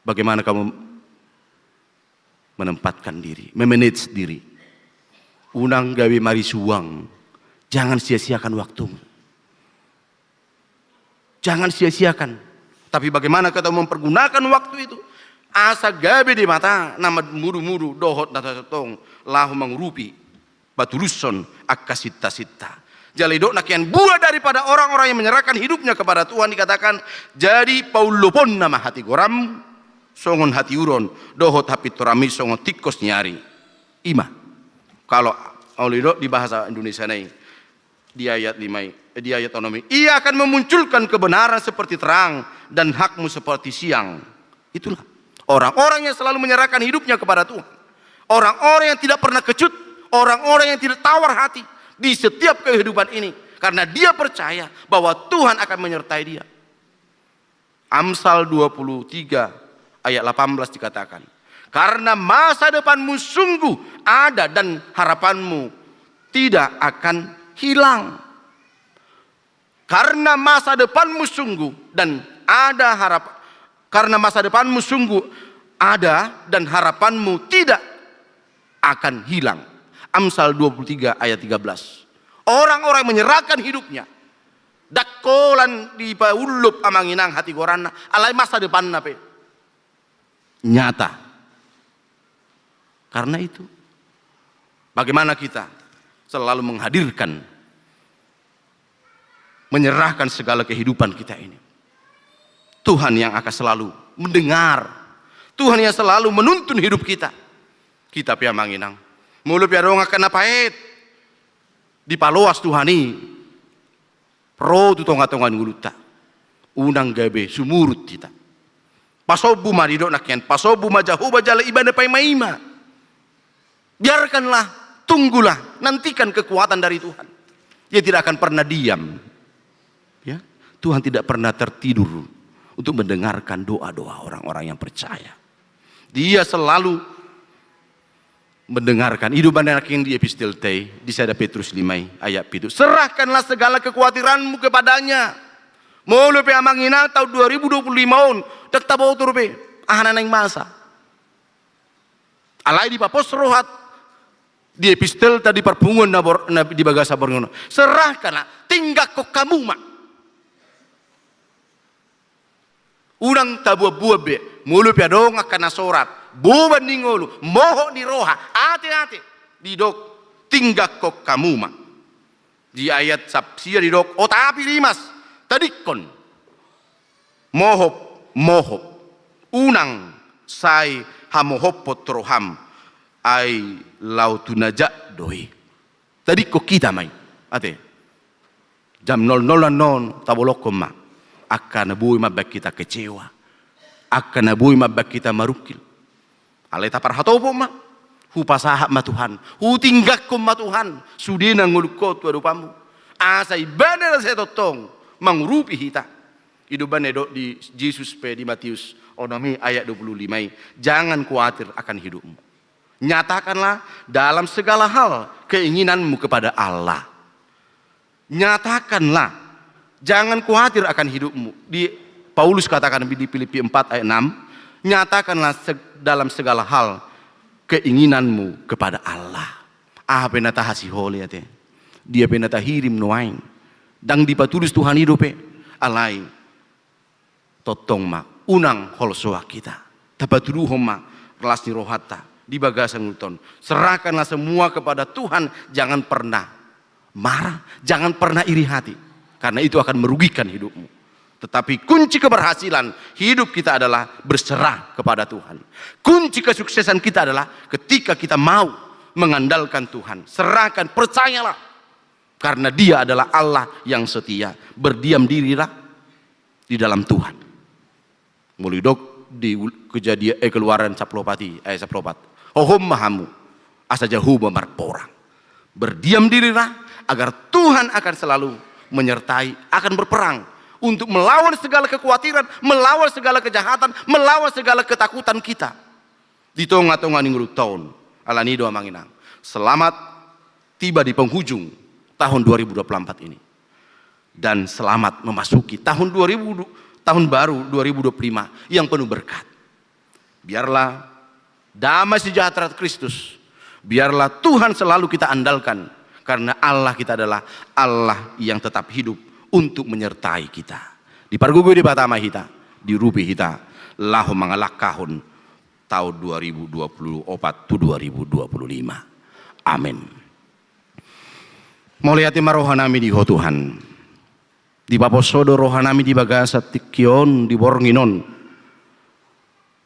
bagaimana kamu menempatkan diri, memanage diri. Unang gabe marisuang, jangan sia-siakan waktumu. Jangan sia-siakan. Tapi bagaimana kita mempergunakan waktu itu? Asa gabe di mata na mudu-mudu dohot na tongtong laho mangurupi, patulushon angka sinta-sinta. Jala didok nangkin buah daripada orang-orang yang menyerahkan hidupnya kepada Tuhan dikatakan, jadi pauluponna ma hatigoram songon hatiuron, dohot hapintoram i songon tingkos ni ari. I ma. Kalau, kalau didok di bahasa Indonesia nai, di ayat lima i, eh, di ayat onom i, ia akan memunculkan kebenaran seperti terang dan hakmu seperti siang. Itulah orang-orang yang selalu menyerahkan hidupnya kepada Tuhan. Orang-orang yang tidak pernah kecut, orang-orang yang tidak tawar hati di setiap kehidupan ini. Karena dia percaya bahwa Tuhan akan menyertai dia. Amsal dua puluh tiga ayat delapan belas dikatakan, karena masa depanmu sungguh ada dan harapanmu tidak akan hilang. Karena masa depanmu sungguh dan ada harap, karena masa depanmu sungguh ada dan harapanmu tidak akan hilang. Amsal dua puluh tiga ayat tiga belas. Orang-orang menyerahkan hidupnya. Dang holan dipaullup amang inang hatigoranna, alai masa depanna pe nyata. Karena itu, bagaimana kita selalu menghadirkan, menyerahkan segala kehidupan kita ini. Tuhan yang akan selalu mendengar. Tuhan yang selalu menuntun hidup kita. Kita pe amang inang, molo pe adong angka na paet, dipaloas Tuhan i ro tu tonga-tonga ni ngolunta. Unang gabe sumurut hita. Pasombu ma, didok nangkin, pasombu ma Jahowa jala Ibana paima-ima. Biarkanlah, tunggulah, nantikan kekuatan dari Tuhan. Dia tidak akan pernah diam. Ya, Tuhan tidak pernah tertidur untuk mendengarkan doa-doa orang-orang yang percaya. Dia selalu mendengarkan. I do umbahen nangkin di epistelta i, di sada Petrus lima i ayat pitu. Serahkanlah segala kekhawatiranmu kepada-Nya. Molo pe amang inang taon dua ribu dua puluh lima on, dang taboto dope aha na naeng masa. Alai dipapos roha di epistelta di parpunguan na bor-, na di bagasan borngin on. Serahkanlah, tinggakkon hamu ma. Unang tabuan-buan be, molo pe adong angka na sorat, boban ni ngolu, mohop ni roha, ate-ate, didok, tinggakkon hamu ma. Di ayat sap-, sia didok, o tapi rimas, tadingkon, mohop, mohop, unang sai hamohophon tu roham, ai laho tu na jat do i. Tadingkon hita ma i, ate. Jam nol nol annon tabolongkon ma angka na boi mambahen hita kecewa, angka na boi mambahen hita marungkil. Alai taparhatopot ma, hupasahat ma Tuhan, hutinggakkon ma Tuhan sudena ngolungkon tu adopanmu, asa Ibana na sai tongtong mangurupi hita. I do umbahen na didok di Jesus pe di Matius onom i ayat dua puluh lima i, jangan khawatir akan hidupmu. Nyatakanlah dalam segala hal keinginanmu kepada Allah. Nyatakanlah, jangan khawatir akan hidupmu. Di Paulus katakan di Filipi empat ayat enam, nyatakanlah seg-, dalam segala hal keinginanmu kepada Allah. Aha pe na tahasiholi, ate, dia pe na tahirim nuaeng, dang dipatulus Tuhan i dope. Alai tongtong ma, unang holsoan hita. Tapatuduhon ma las ni rohanta di bagasan ngolunta on. Serahkanlah semua kepada Tuhan, jangan pernah marah, jangan pernah iri hati, karena itu akan merugikan hidupmu. Tetapi kunci keberhasilan hidup kita adalah berserah kepada Tuhan. Kunci kesuksesan kita adalah ketika kita mau mengandalkan Tuhan. Serahkan, percayalah, karena Dia adalah Allah yang setia. Berdiam dirilah di dalam Tuhan. Molo didok di ul-, kejadian, eh, Keluaran sampulu opat i, ayat sampulu opat. Hohom ma hamu, asa Jahowa marporang. Berdiam dirilah, agar Tuhan akan selalu menyertai, akan berperang untuk melawan segala kekuatiran, melawan segala kejahatan, melawan segala ketakutan kita di tonga-tonga ni ngolunta on. Alani i do, amang inang, selamat tiba di penghujung tahun dua ribu dua puluh empat ini. Dan selamat memasuki tahun dua ribu, tahun baru dua ribu dua puluh lima yang penuh berkat. Biarlah damai sejahtera Kristus, biarlah Tuhan selalu kita andalkan, karena Allah kita adalah Allah yang tetap hidup untuk menyertai kita. Dipargogoi Debata ma hita, diurupi hita, laho mangalangkahon tahun dua ribu dua puluh opat tu dua ribu dua puluh lima. Amin. Mauliate ma rohanami di Ho Tuhan. Dipapos Ho do rohanami di bagasan tingki on, di borngin on.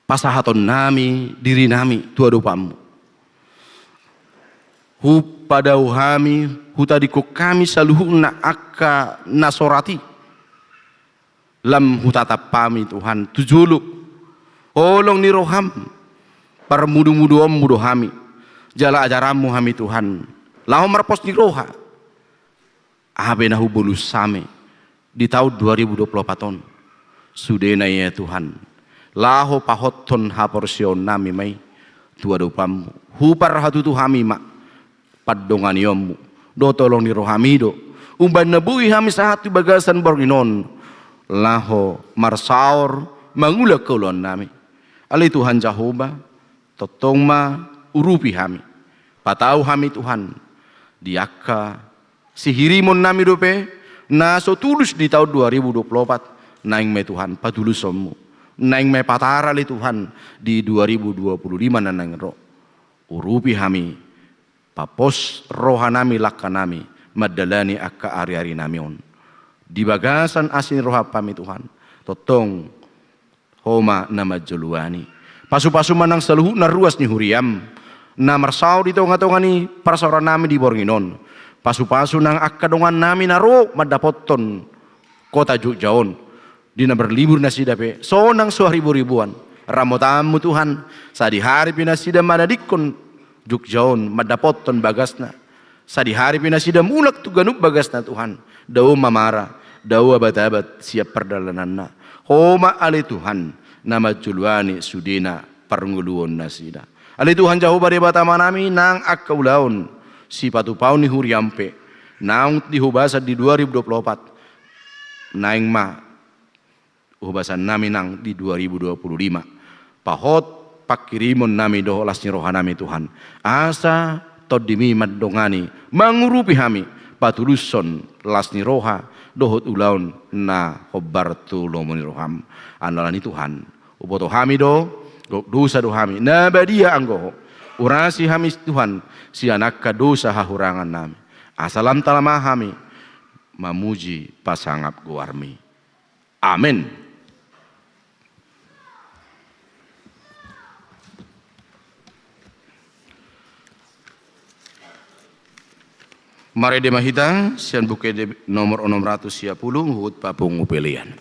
Pasahatonnami dirinami tu adopanMu. Hupadao hami, hutadingkon hami saluhutna angka na so rat i. Lam hutatap hami, Tuhan, tu jolo holong ni rohaM, parmudumuduonMu do hami, jala ajaranMu hami, Tuhan, laho marpos ni roha. Aha pe na hubolus hami di taon dua ribu dua puluh opat on, sudena ia, Tuhan, laho pahothon haporseaonnami ma i tu adopanMu. Huparhatutu hami ma pandonganionMu dohot holong ni rohaMi do, umbahen na boi hami sahat tu bagasan borngin on, laho marsaor mangula haulaonnami. Ale Tuhan Jahowa, tongtong ma urupi hami. Patau hami, Tuhan, di angka sihirimonnami dope na so tulus di taon dua ribu dua puluh opat, naeng ma i, Tuhan, patulusonMu. Naeng ma i patara, ale Tuhan, di dua ribu dua puluh lima na naeng ro. Urupi hami, papos rohanami, langkanami mandalani angka ariarinami on. Di bagasan asi ni rohaM hami, Tuhan, tongtong Ho ma na manjoloani. Pasupasu ma nang saluhutna ruas ni huriaM na marsaor di tongatonga ni parsaorannami di borngin on. Pasupasu nang angka dongannami na ro mandapothon kota Jogja on, di na marlibur nasida pe sonang so hariboriboan. Ramotanmu, Tuhan, sadihari pe nasida manadingkon Jogja on mandapothon bagasna. Sadihari pe nasida mulak tu ganup bagasna, Tuhan. Dao mamara, dao abatabat sian pardalananna. Ho ma, ale Tuhan, na manjoloani sudena parngoluonnasida. Ale Tuhan Jahowa Debata Amanami, nang angka ulaon sipatupaon ni huriaM pe naung dihobasan di dua ribu dua puluh opat, naeng ma hobasannami nang di dua ribu dua puluh lima. Pahot panghirimonnami dohot las ni rohanami, Tuhan, asa TondiMi mandongani, mangurupi hami patulushon las ni roha dohot ulaon na hombar tu lomo ni rohaM. Alani i, Tuhan, huboto hami do, gok dosa do hami, na badia anggo Ho. Urasi hami, Tuhan, sian angka dosa hahurangannami, asa lam tama hami mamuji pasangap goarMi. Amen. Marende ma hita sian Buku Ende nomor onom ratus sia pulu, huhut papungu pelean.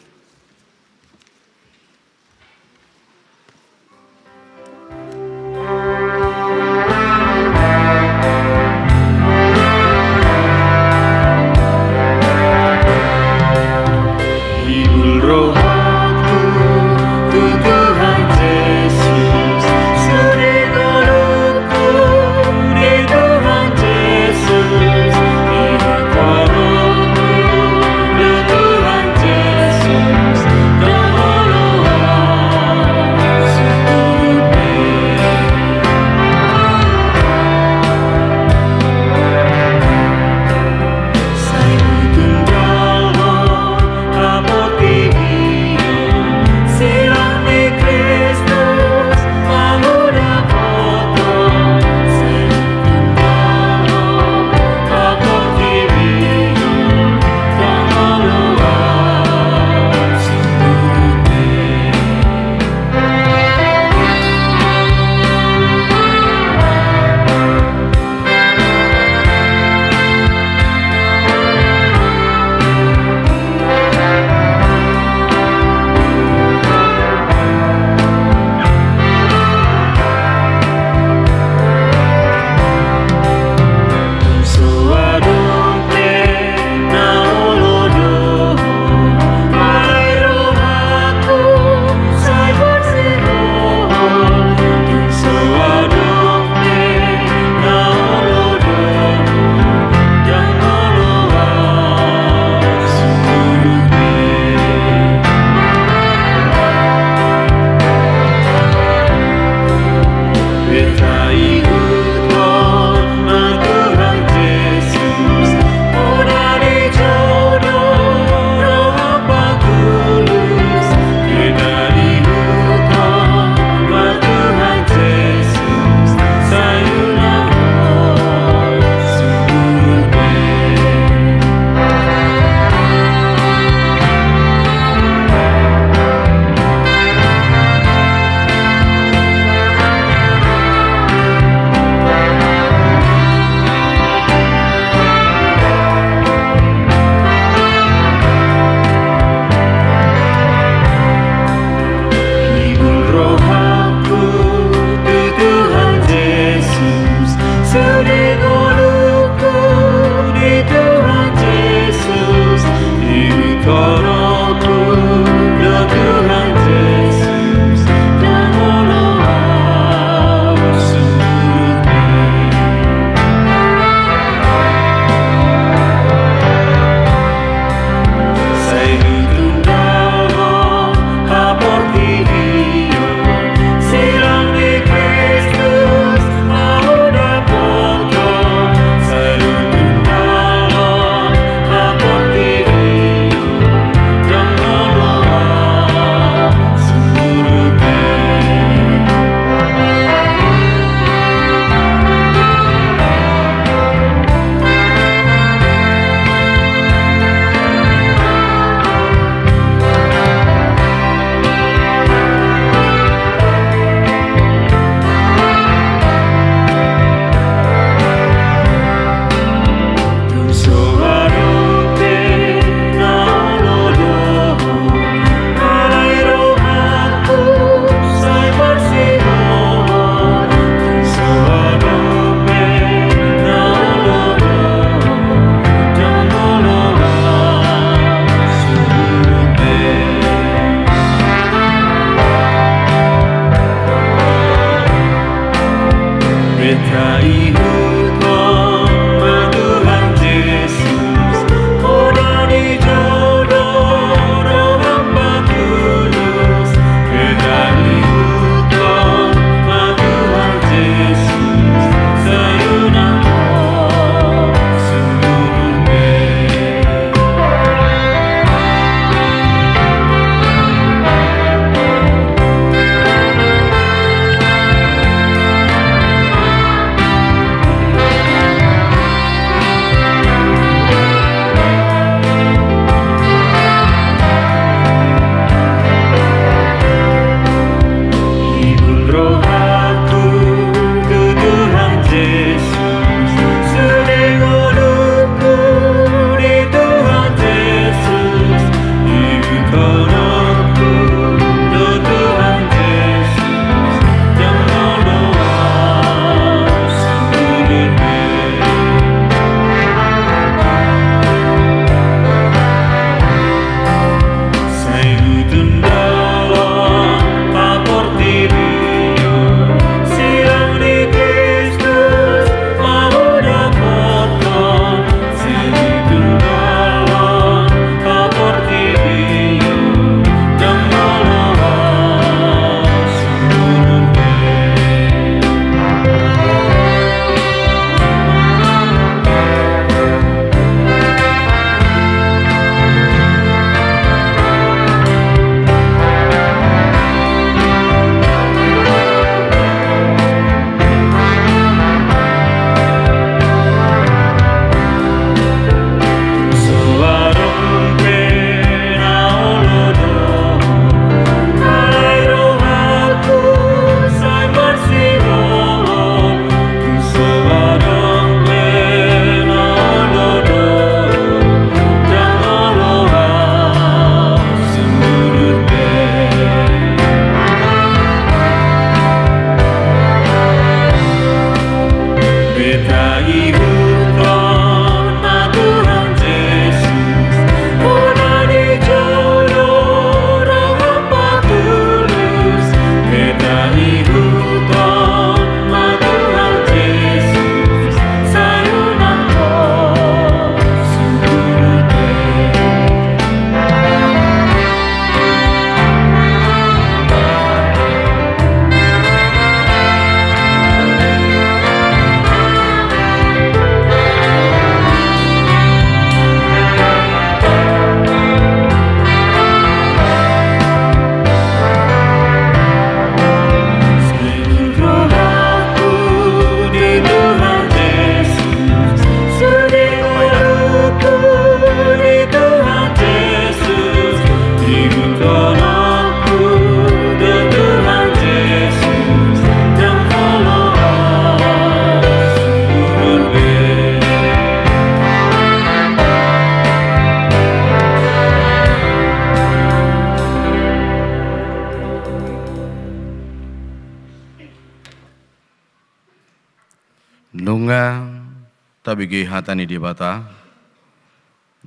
Bege hata ni Debata,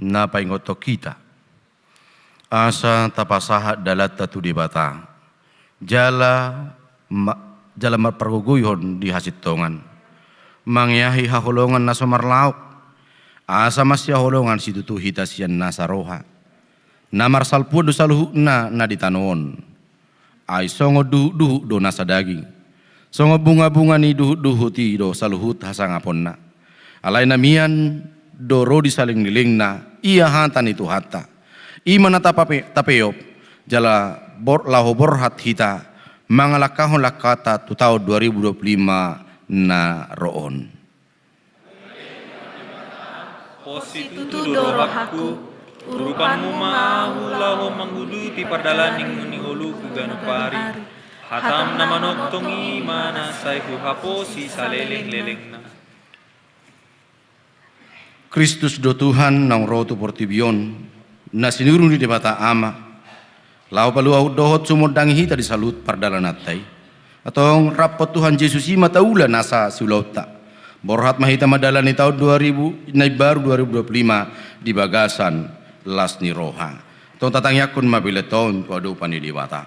na paingothon hita asa tapasahat dalanta tu Debata, jala ma-, jala marpargogoihon di hasintongan, mangeahi haholongan na so marlaok, asa masihaholongan situtu hita sian nasa roha, na marsalpuon do saluhutna na di tano on. Ai songon duhutduhut do nasa daging, songon bungabunga ni duhutduhut i do saluhut hasangaponna. Alai na mian do ro di salelenglelengna ia hata ni Tuhanta. I ma na tapape-, tapeop, jala bor-, laho borhat hita mangalangkahon langkanta tu taon dua ribu dua puluh lima na ro on. Pos situtu do rohangku, urupanmu ma ahu laho manguduti pardalanan ni ngolungku ganup ari. Hatam na manongtong i ma na sai huhaposi salelenglelengna. Kristus do Tuhan naung ro tu portibi on, na sinuru ni Debata Ama, laho paluahon dohot sumondangi hita di saluhut pardalananta i. Antong rap Tuhan Jesus i ma taula nasa siulaonta. Borhat ma hita mandalani taon dua ribu, na imbaru dua ribu dua puluh lima di bagasan las ni roha. Antong tatangiangkon ma pelean on tu adopan ni Debata.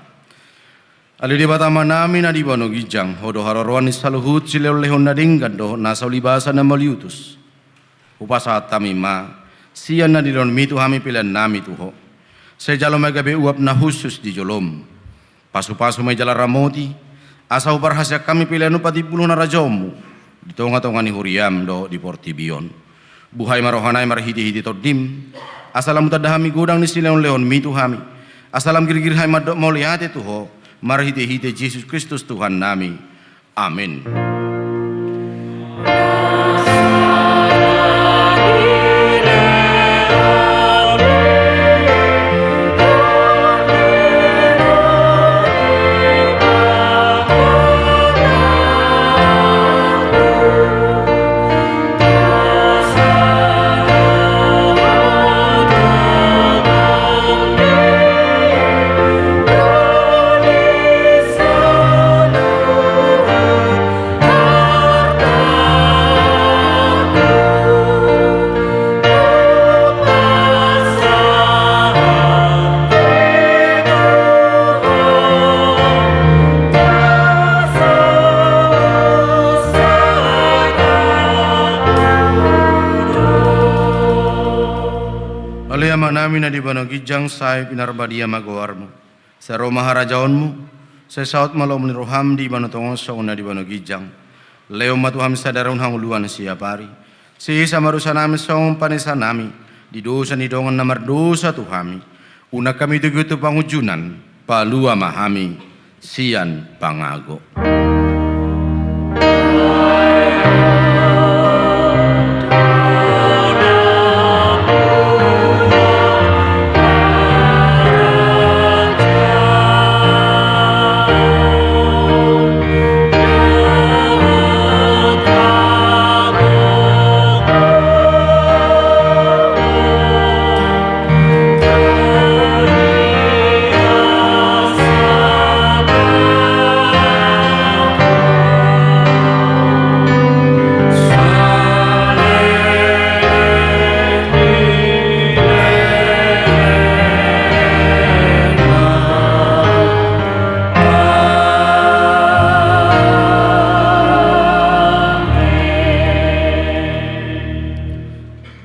Ale Debata Amanami na di banua ginjang, Ho do haroroan ni saluhut silehonlehon na denggan dohot nasa ulibasa na mauliutus. Hupasahat hami ma sian na nilehonmi tu hami peleannami tu Ho. Sai jalo ma i gabe uap na hushus di jolom. Pasupasu ma i jala ramoti, asa huparhaseang hami pelean on patimbulhon harajaonmu di tongatonga ni huriam dohot di portibi on. Buhai ma rohanami marhitehite Tondim, asa lam hutanda hami godang ni silehonlehonmi tu hami, asa lam girgir hami mandok mauliate tu Ho, marhitehite Jesus Kristus Tuhannami. Amen. Ale Amanami na di banua ginjang, sai pinarbadia ma goarmu. Sai ro ma harajaonmu, sai saut ma lomo ni roham di banua tonga on songon na di banua ginjang. Lehon ma tu hami sadari on hangoluan siapari. Sesa ma dosanami songon panesanami di dosa ni dongan na mardosa tu hami. Unang hami togihon tu pangunjunan, palua ma hami sian pangago.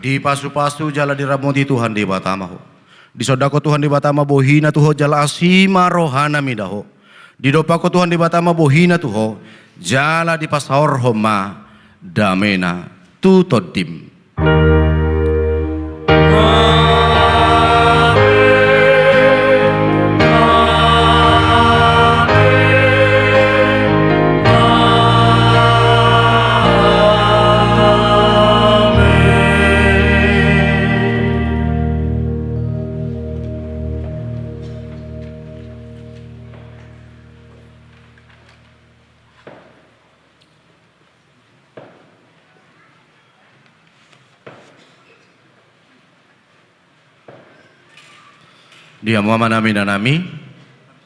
Dipasupasu jala diramoti Tuhan Debata ma ho. Disondangkon Tuhan Debata ma bohina tu ho jala asi ma rohana mida ho. Didompakkon Tuhan Debata ma bohina tu ho, jala dipasaorhon ma damena tu tondim. Di hamu amanami inanami,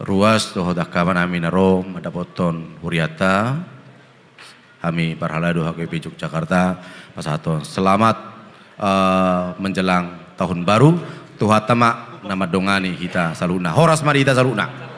ruas dohot angka amanami na ro mandapothon hurianta, Hami parhalado H K B P Yogyakarta pasahathon selamat, eh, menjelang tahun baru. Tuhanta ma na mandongani hita saluhutna. Horas ma di hita saluhutna.